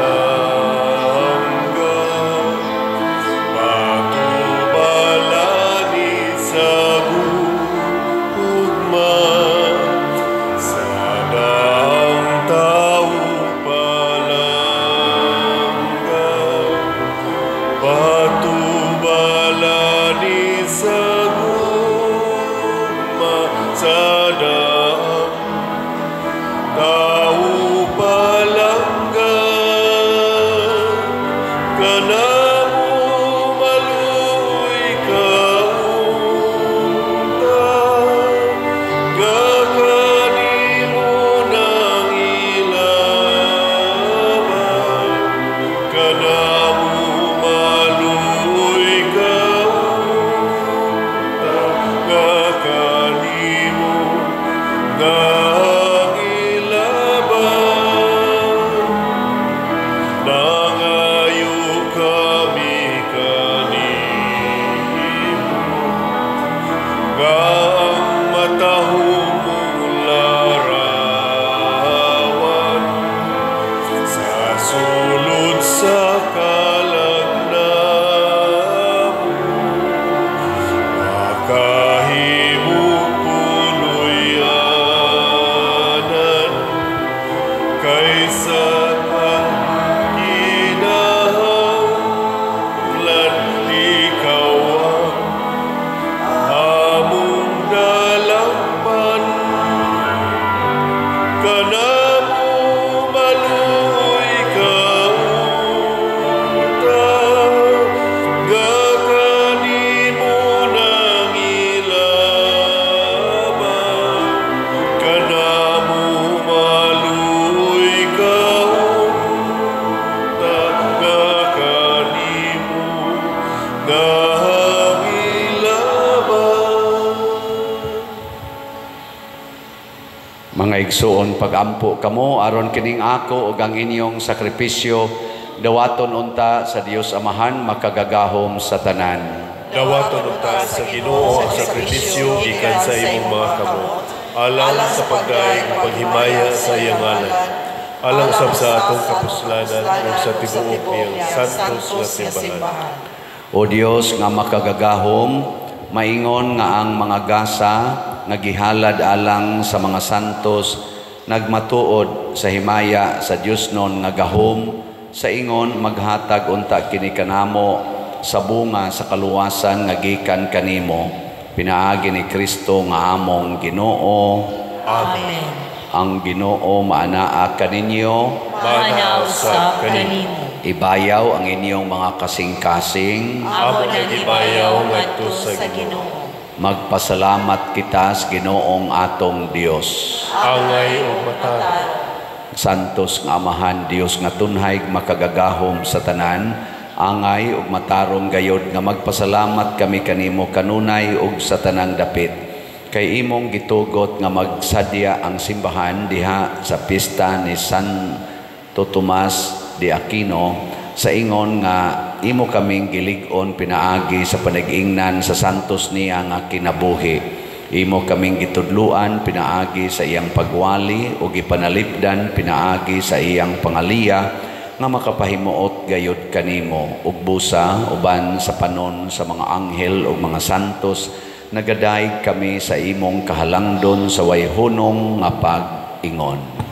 Mga igsuon, pagampo kamo aron kining ako ug ang inyong sakripisyo dawaton unta sa Dios Amahan makagagahom sa tanan. Dawaton unta sa Ginoo ang sakripisyo gikan sa imong mga kamot, alang sa pagdaig ug paghimaya sa iyang ngalan, alang usab sa atong kapuslanan ug sa tibuok niyang santos nga simbahan. O Dios nga makagagahom, maingon nga ang mga gasa nga gihalad alang sa mga santos nagmatuod sa himaya sa Dios non nga gahom, sa ingon maghatag unta kini kanamo sa bunga sa kaluwasan nga gikan kanimo, pinaagi ni Kristo nga among Ginoo. Amen. Ang Ginoo maanaa kaninyo, Maanaa usab kanimo. Ibayaw ang inyong mga kasing-kasing. Amo nang ibayaw ngadto sa Ginoo. Magpasalamat kita sa Ginoong atong Dios. Angay ug matarong. Santos nga Amahan, Dios nga tunhay makagagahom sa tanan, angay ug matarong gayod nga magpasalamat kami kanimo kanunay ug sa tanang dapit. Kay imong gitugot nga magsadya ang simbahan diha sa pista ni Santo Tomas de Aquino, sa ingon nga imo kaming gilig-on pinaagi sa panag-ingnan sa santos niya nga kinabuhi. Imo kaming gitudluan pinaagi sa iyang pagwali o gipanalipdan pinaagi sa iyang pangaliya nga makapahimuot gayod kanimo ug busa uban sa panon sa mga anghel ug mga santos nagadaig kami sa imong kahalangdon sa way hunong nga pag-ingon.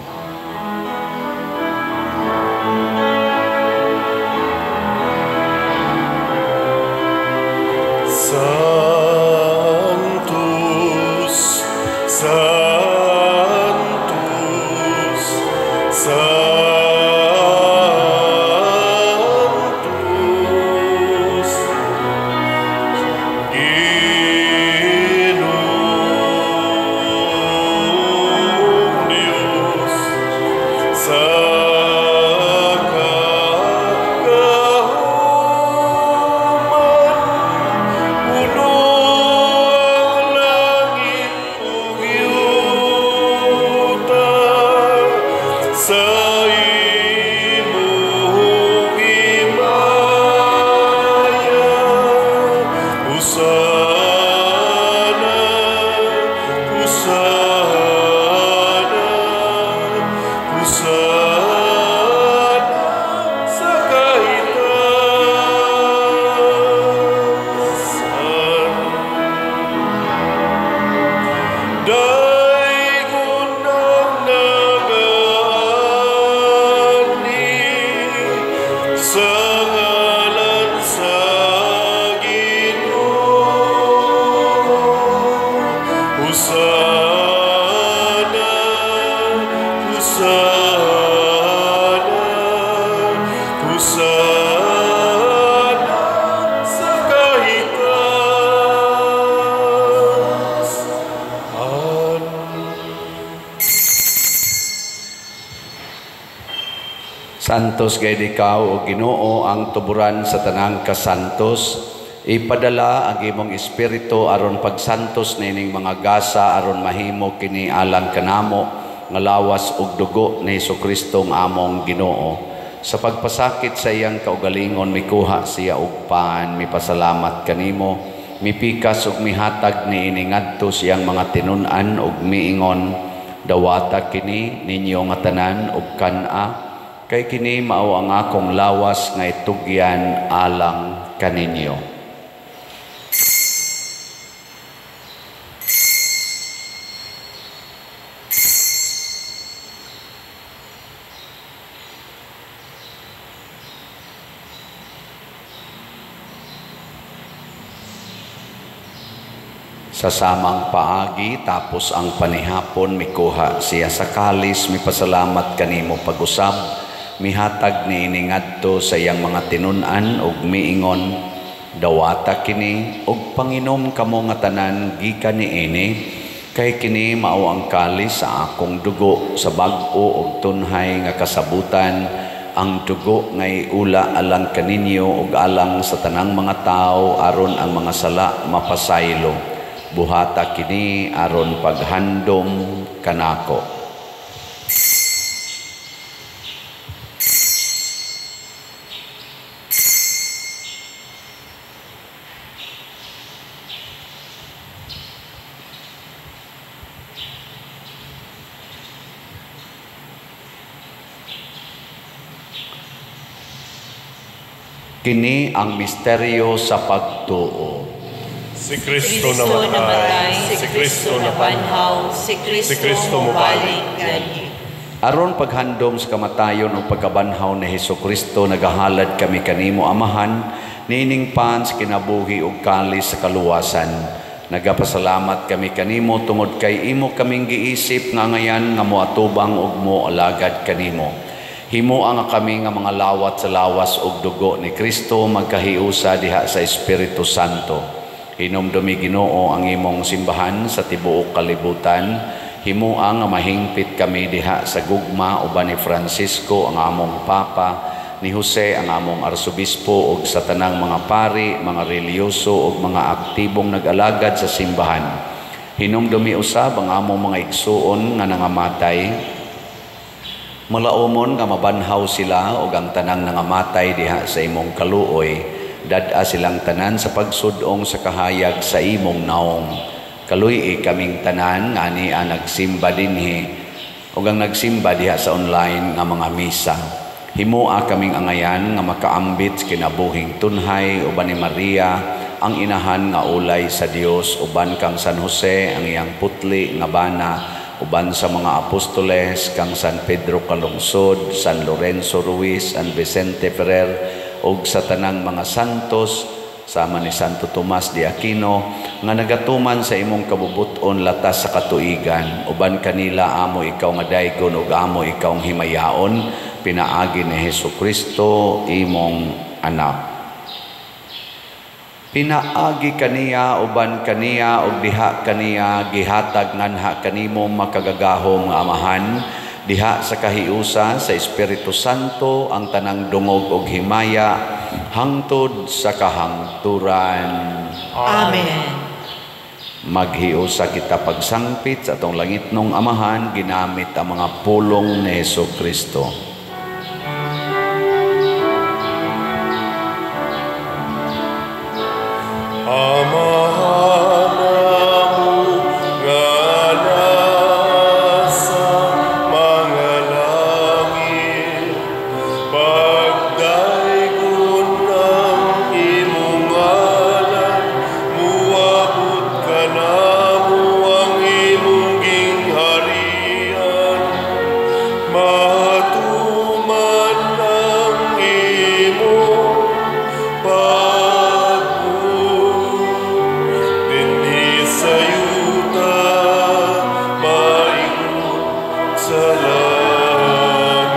Santos, Santos, Santos, Ginoong Diyos, sa kagahuman, puno ang langit ug yuta sa imong himaya. Hosana, Hosana, Hosana sa kahitasan. Daygon ang nagaanhi sa ngalan sa Ginoo. Hosana, Hosana, Hosana sa kahitasan. Santos gayud ikaw o Ginoo ang tuburan sa tanang kasantos. Ipadala ang imong espiritu aron pagsantos nining mga gasa aron mahimo kini alang kanamo nga lawas ug dugo ni Hesukristo nga among Ginoo. Sa pagpasakit sa iyang kaugalingon mikuha siya og pan, mipasalamat kanimo, mipikas ug mihatag niini ngadto siyang mga tinun-an ug miingon, dawata kini ninyo nga tanan ug kan-a, kay kini mao ang akong lawas nga itugyan alang kaninyo. Sa samang paagi, tapos ang panihapon, mikuha siya sa kalis, mipasalamat kanimo pag-usab, mihatag niini ngadto sa iyang mga tinun-an ug miingon, dawata kini ug panginom kamo nga tanan gikan niini, kay kini mao ang kalis sa akong dugo sa bag-o ug tunhay nga kasabutan, ang dugo nga iula alang kaninyo ug alang sa tanang mga tawo aron ang mga sala mapasaylo. Buhata kini aron paghandom kanako. Kini ang misteryo sa pagtuo. Si Kristo namatay, si Kristo nabanhaw, si Kristo mobalik nganhi. Aron paghandom sa kamatayon o pagkabanhaw ni Hesus Kristo, nagahalad kami kanimo Amahan, niining pan sa kinabuhi ug kalis sa kaluwasan. Nagapasalamat kami kanimo tungod kay imo kaming giisip nga ngayan nga moatubang ug moalagad kanimo. Himoa nga kami nga mga lawat sa lawas ug dugo ni Kristo magkahiusa diha sa Espiritu Santo. Hinumdumi Ginoo ang imong simbahan sa tibuok kalibutan. Himoa nga mahingpit kami diha sa gugma uban ni Francisco ang among Papa, ni Jose ang among Arsobispo ug sa tanang mga pari, mga relihiyoso ug mga aktibong nag-alagad sa simbahan. Hinumdumi usab ang among mga igsuon nga nangamatay. Malaumon nga mabanhaw sila ug ang tanang nangamatay diha sa imong kaluoy. Dad-a silang tanan sa pagsudong sa kahayag sa imong naong. Kaluy-i kaming tanan nga ania nagsimba dinhi ug ang nagsimba diha sa online nga mga misa. Himoa kaming angayan nga makaambit sa kinabuhing tunhay uban ni Maria ang inahan nga ulay sa Dios, uban kang San Jose ang iyang putli nga bana, uban sa mga apostoles kang San Pedro Calungsod, San Lorenzo Ruiz, San Vicente Ferrer ug sa tanang mga santos sama ni Santo Tomas de Aquino nga nagatuman sa imong kabubut-on latas sa katuigan. Uban kanila amo ikaw nga daygon ug amo ikaw ang himayaon pinaagi ni Hesus Kristo imong anak. Pinaagi kaniya uban kaniya ug diha kaniya gihatag nganha kanimo makagagahom nga Amahan diha sa kahiusa sa Espiritu Santo ang tanang dungog ug himaya hangtod sa kahangturan. Amen. Maghiusa kita pagsangpit sa atong langitnong Amahan ginamit ang mga pulong ni Hesus Kristo. Amahan namo nga nasa mga langit, pagdaygon ang imong ngalan, muabot kanamo ang imong gingharian, matuman ang imong pagbuot dinhi sa yuta, maingon sa langit.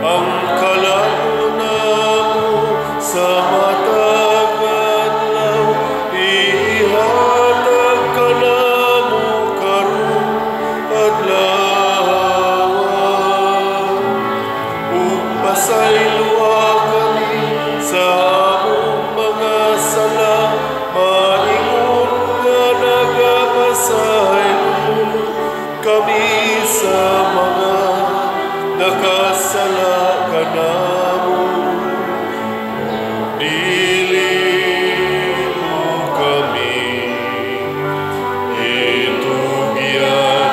Ang kalan-on namo sa matag adlaw, ihatag kanamo karong adlaw. Ug pasayloa kami sa among mga sala, maingon nga nagapasaylo kami sa mga nakasala kanamo. Dili mo kami itugyan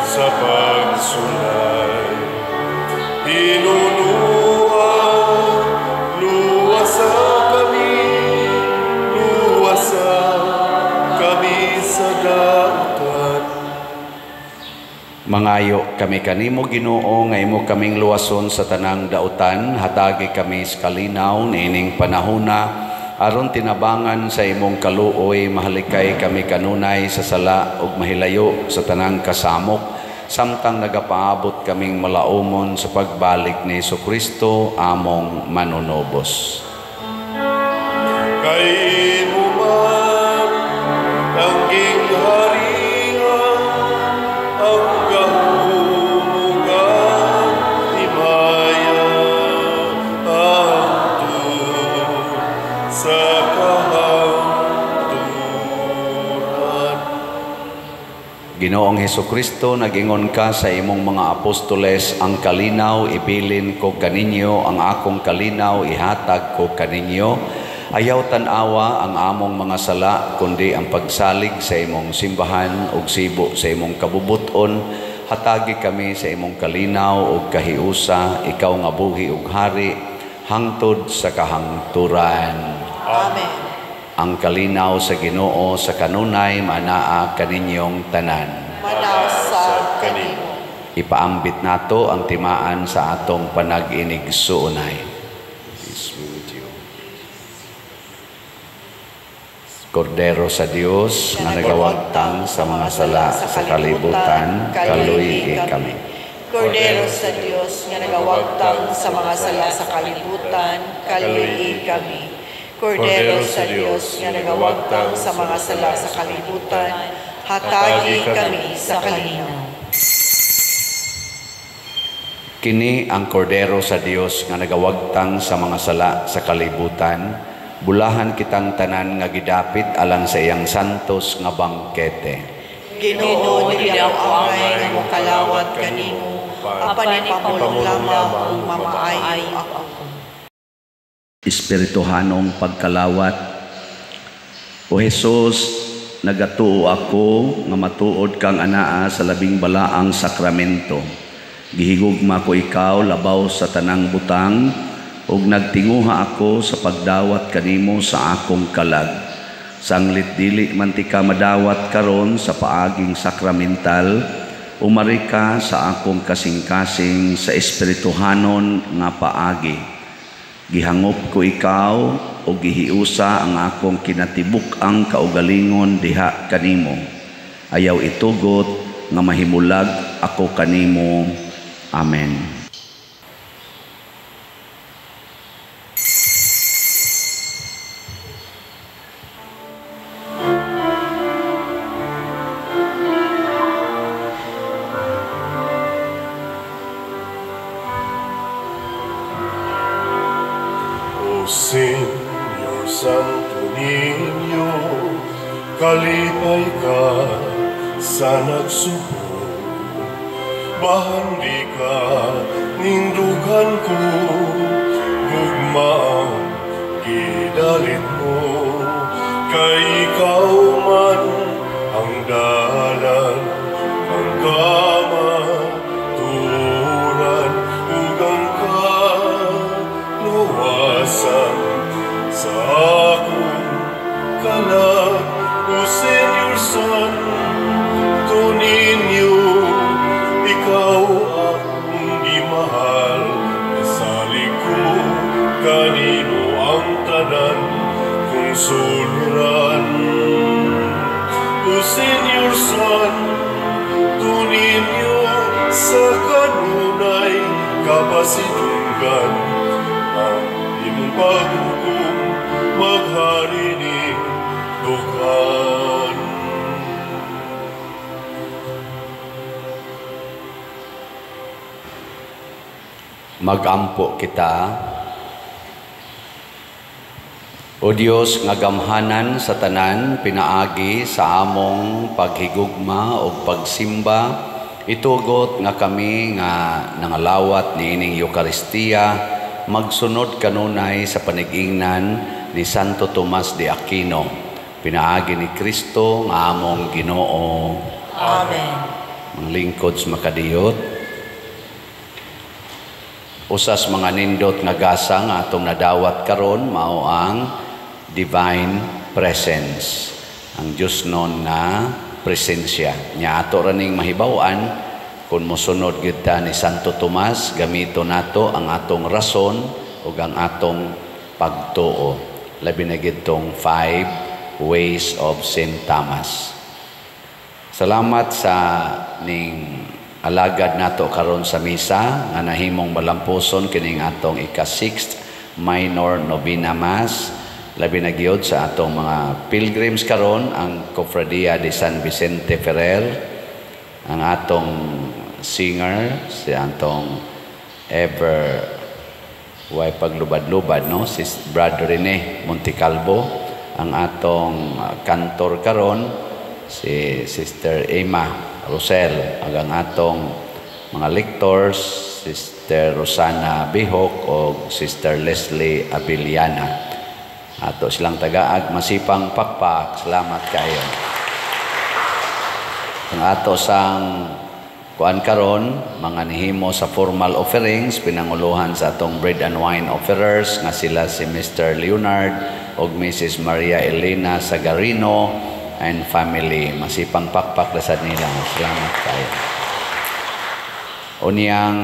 sa pagsulay. Hinunua, luwasa kami, luwasa kami sa dautan. Mangayo kami kanimo Ginoo nga imo kaming luwason sa tanang dautan, hatagi kami sa kalinaw niining panahona aron tinabangan sa imong kaluoy, mahalikay kami kanunay sa sala ug mahilayo sa tanang kasamok, samtang nagapaabot kaming malaumon sa pagbalik ni Hesukristo among manunobos. Kay imo man ang gingharian, ang gahom ug ang himaya, hangtod sa kahangturan. Ginoong Hesukristo, nagingon ka sa imong mga apostoles, ang kalinaw ibilin ko kaninyo, ang akong kalinaw ihatag ko kaninyo. Ayaw tan-awa ang among mga sala, kundi ang pagsalig sa imong simbahan ug sibo sa imong kabubuton. Hatagi kami sa imong kalinaw ug kahiusa, ikaw nga buhi ug hari hangtod sa kahangturan. Amen. Ang kalinaw sa Ginoo sa kanunay manaa kaninyong tanan. Manasa kanimo. Ipaambit nato ang timaan sa atong panag-inigsuonay. Peace be with you. Kordero sa Dios nga nagawagtang sa mga sala sa kalibutan, kaluy-i kami. Kordero sa Dios nga nagawagtang sa mga sala sa kalibutan, kaluy-i kami. Kordero sa Dios nga nagawagtang sa mga sala sa kalibutan, hatagi kami sa kalinaw. Kini ang Kordero sa Dios nga nagawagtang sa mga sala sa kalibutan, bulahan kitang tanan nga gidapit alang sa iyang santos nga bangkete. Ginoo, dili ako angay nga mokalawat kanimo, apan ipamulong lamang ug mamaayo ako. Espirituhanong pagkalawat. O Jesus, nagatuo ako nga matuod kang anaa sa labing balaang sakramento. Gihigugma ko ikaw labaw sa tanang butang, ug nagtinguha ako sa pagdawat kanimo sa akong kalag. Sanglit dili man ti ka madawat karon sa paaging sakramental, umari ka sa akong kasing-kasing sa espirituhanon nga paagi. Gihangop ko ikaw o gihiusa ang akong kinatibuk-ang kaugalingon diha kanimo. Ayaw itugot nga mahimulag ako kanimo. Amen. Señor Santo Niño, kalipay ka sa nagsubo. Bahandi ka, nindugan ko, gugma ang gidalit mo. Kay ikaw man ang dalan, ang kamaturan, ug ang kaluwasan sa akong kalag. O Señor Santo Niño, ikaw akong gimahal, nasalig ko kanimo ang tanan kong suliran. O Señor Santo Niño, sa kanunay kapasidunggan ang imong paghukom, maghari ning dughan. Magampo kita. O Dios nga gamhanan sa tanan, pinaagi sa among paghigugma o pagsimba, itugot nga kami nga nangalawat niining Eukaristiya, magsunod kanunay sa panigingnan ni Santo Tomas de Aquino, pinaagi ni Kristo nga among Ginoo. Amen. Mga lingkod sa makadiyot, usas mga nindot nga gasa nga atong nadawat karon mao ang divine presence, ang Dios non nga presensya. Nya ato ra ning mahibaw-an kung mosunod gyud ta ni Santo Tomas, gamito nato ang atong rason ug ang atong pagtuo. Labi na gyud tong 5 ways of Saint Thomas. Salamat sa ning alagad nato karon sa misa nga nahimong malampuson kining atong ika-6th minor novena mass. Labi na gyud sa atong mga pilgrims karon, ang Cofradia de San Vicente Ferrer, ang atong singer si atong ever way paglubad-lubad, no, si Brother Rene Montecalvo, ang atong kantor karon si Sister Emma Rosel, ang atong mga lectors Sister Rosana Bihok o Sister Leslie Abiliana. Ato silang tagaag masipang pakpak. Salamat kayo. Ang ato sang Kuan karon mga nihimo sa formal offerings pinanguluhan sa atong bread and wine offerers nga sila si Mr. Leonard ug Mrs. Maria Elena Sagarino and family. Masipang pakpak lasad nila. Salamat kayo. Unyang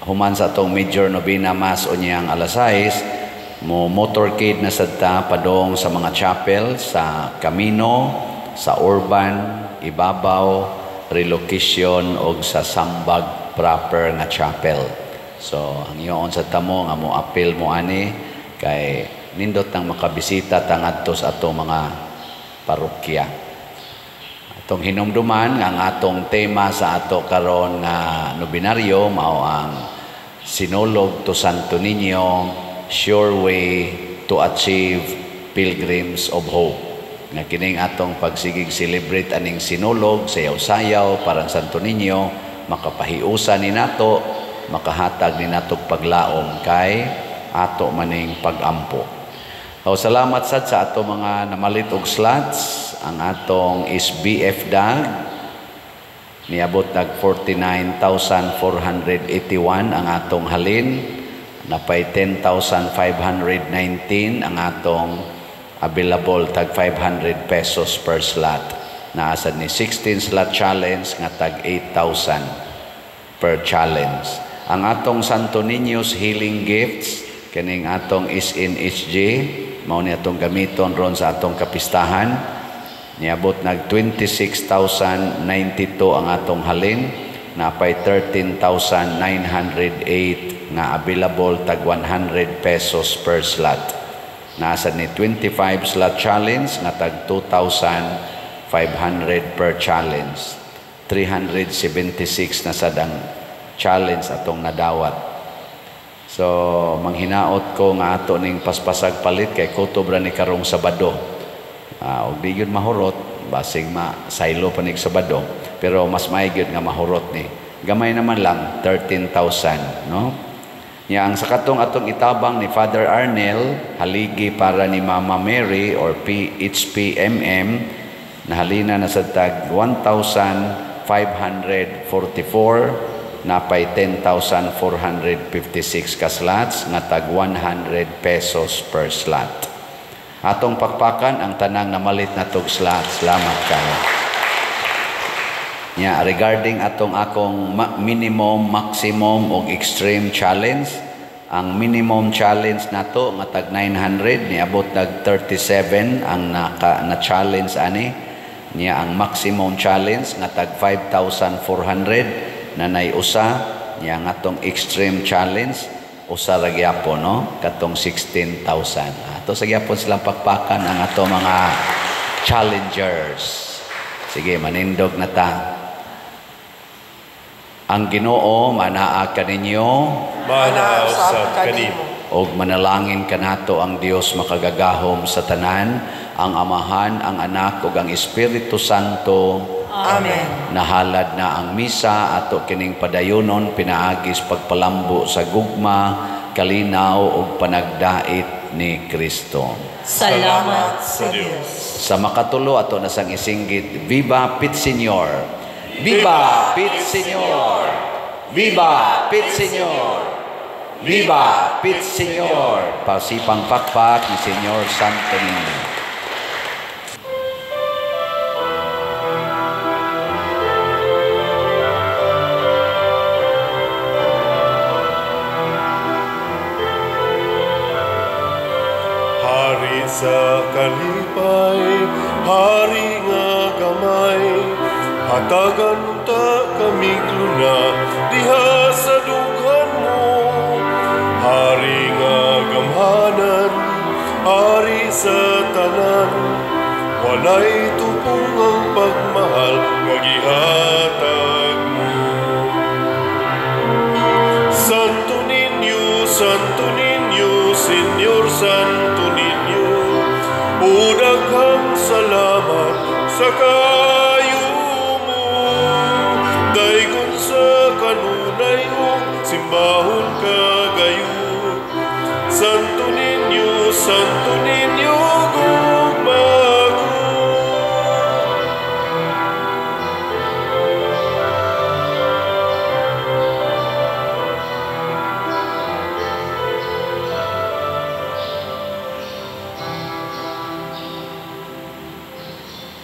human sa atong major novena mass unyang alas 6 mo motorcade na sad ta padong sa mga chapel sa Camino, sa Urban, Ibabaw, Relocation og sa Sambag proper nga chapel. So hangyoon sa tamo nga mo apil mo ani kay nindot nang makabisita ta ngadto sa atong mga parokya. Atong hinumduman nga ang atong tema sa ato karon nga nobinaryo mao ang Sinulog to Santo Niño, sure way to achieve pilgrims of hope. Nga kining atong pagsigig celebrate aning sinulog, sayaw-sayaw parang Santo Niño, makapahiusa ni nato, makahatag ni nato paglaom kay ato maning pagampo. O, salamat sad sa ato mga namalit og slots. Ang atong SBF DAG niabot nag 49,481 ang atong halin, napay 10,519 ang atong available tag 500 pesos per slot. Naasad ni 16 slot challenge nga tag 8,000 per challenge. Ang atong Santo Niño's Healing Gifts kining atong SNHG mao ni atong gamiton ron sa atong kapistahan. Niabot nag 26,092 ang atong halin, napay 13,908 nga available tag 100 pesos per slot. Nasa ni 25 slot challenge nga tag 2,500 per challenge. 376 na sad ang challenge atong nadawat. So manghinaot ko nga ato ning paspasag palit kay kutob ra ni karong Sabado. Og di gyud mahurot, basig ma saylo pa nig Sabado, pero mas maay gyud nga mahurot ni. Gamay naman lang 13,000, no? Nya ang sa katong atong itabang ni Father Arnel, haligi para ni Mama Mary or PHPMM, nahalina na sa tag 1,544, napay 10,456 ka slots nga tag 100 pesos per slot. Atong pakpakan ang tanang namalit na tog slots. Salamat kayo. Nya regarding atong akong minimum, maximum og extreme challenge, ang minimum challenge nato nga tag 900 niabot nag 37 ang naka na challenge ani. Nya ang maximum challenge nga tag 5,400 nanay usa. Nya ang atong extreme challenge usa ra gyapon, no, katong 16,000. Ato sa gyapon silang pakpakan ang ato mga challengers. Sige, manindog na ta. Ang Ginoo manaa kaninyo, manaa usab kanimo, og manalangin kanato ang Dios makagagahom sa tanan, ang Amahan, ang Anak ug ang Espiritu Santo. Amen. Nahalad na ang misa ato kining padayonon pinaagis pagpalambo sa gugma, kalinaw ug panagdait ni Kristo. Salamat sa Dios. Sa makatulo ato na sang isinggit, Viva Pit Señor! Viva Pit Señor! Viva Pit Señor! Viva Pit Señor! Pasipang pakpak ni Señor Santo Niño. Hari sa kalipay, hari nga gamay, hatagan unta kami luna diha sa dughan mo. Hari nga gamhanan, hari sa tanan, walay tupong ang pagmahal nga gihatag mo. Santo Niño, Santo Niño, Señor Santo Niño, o daghang salamat sa kayo mo. Daygon sa kanunay ug simbahon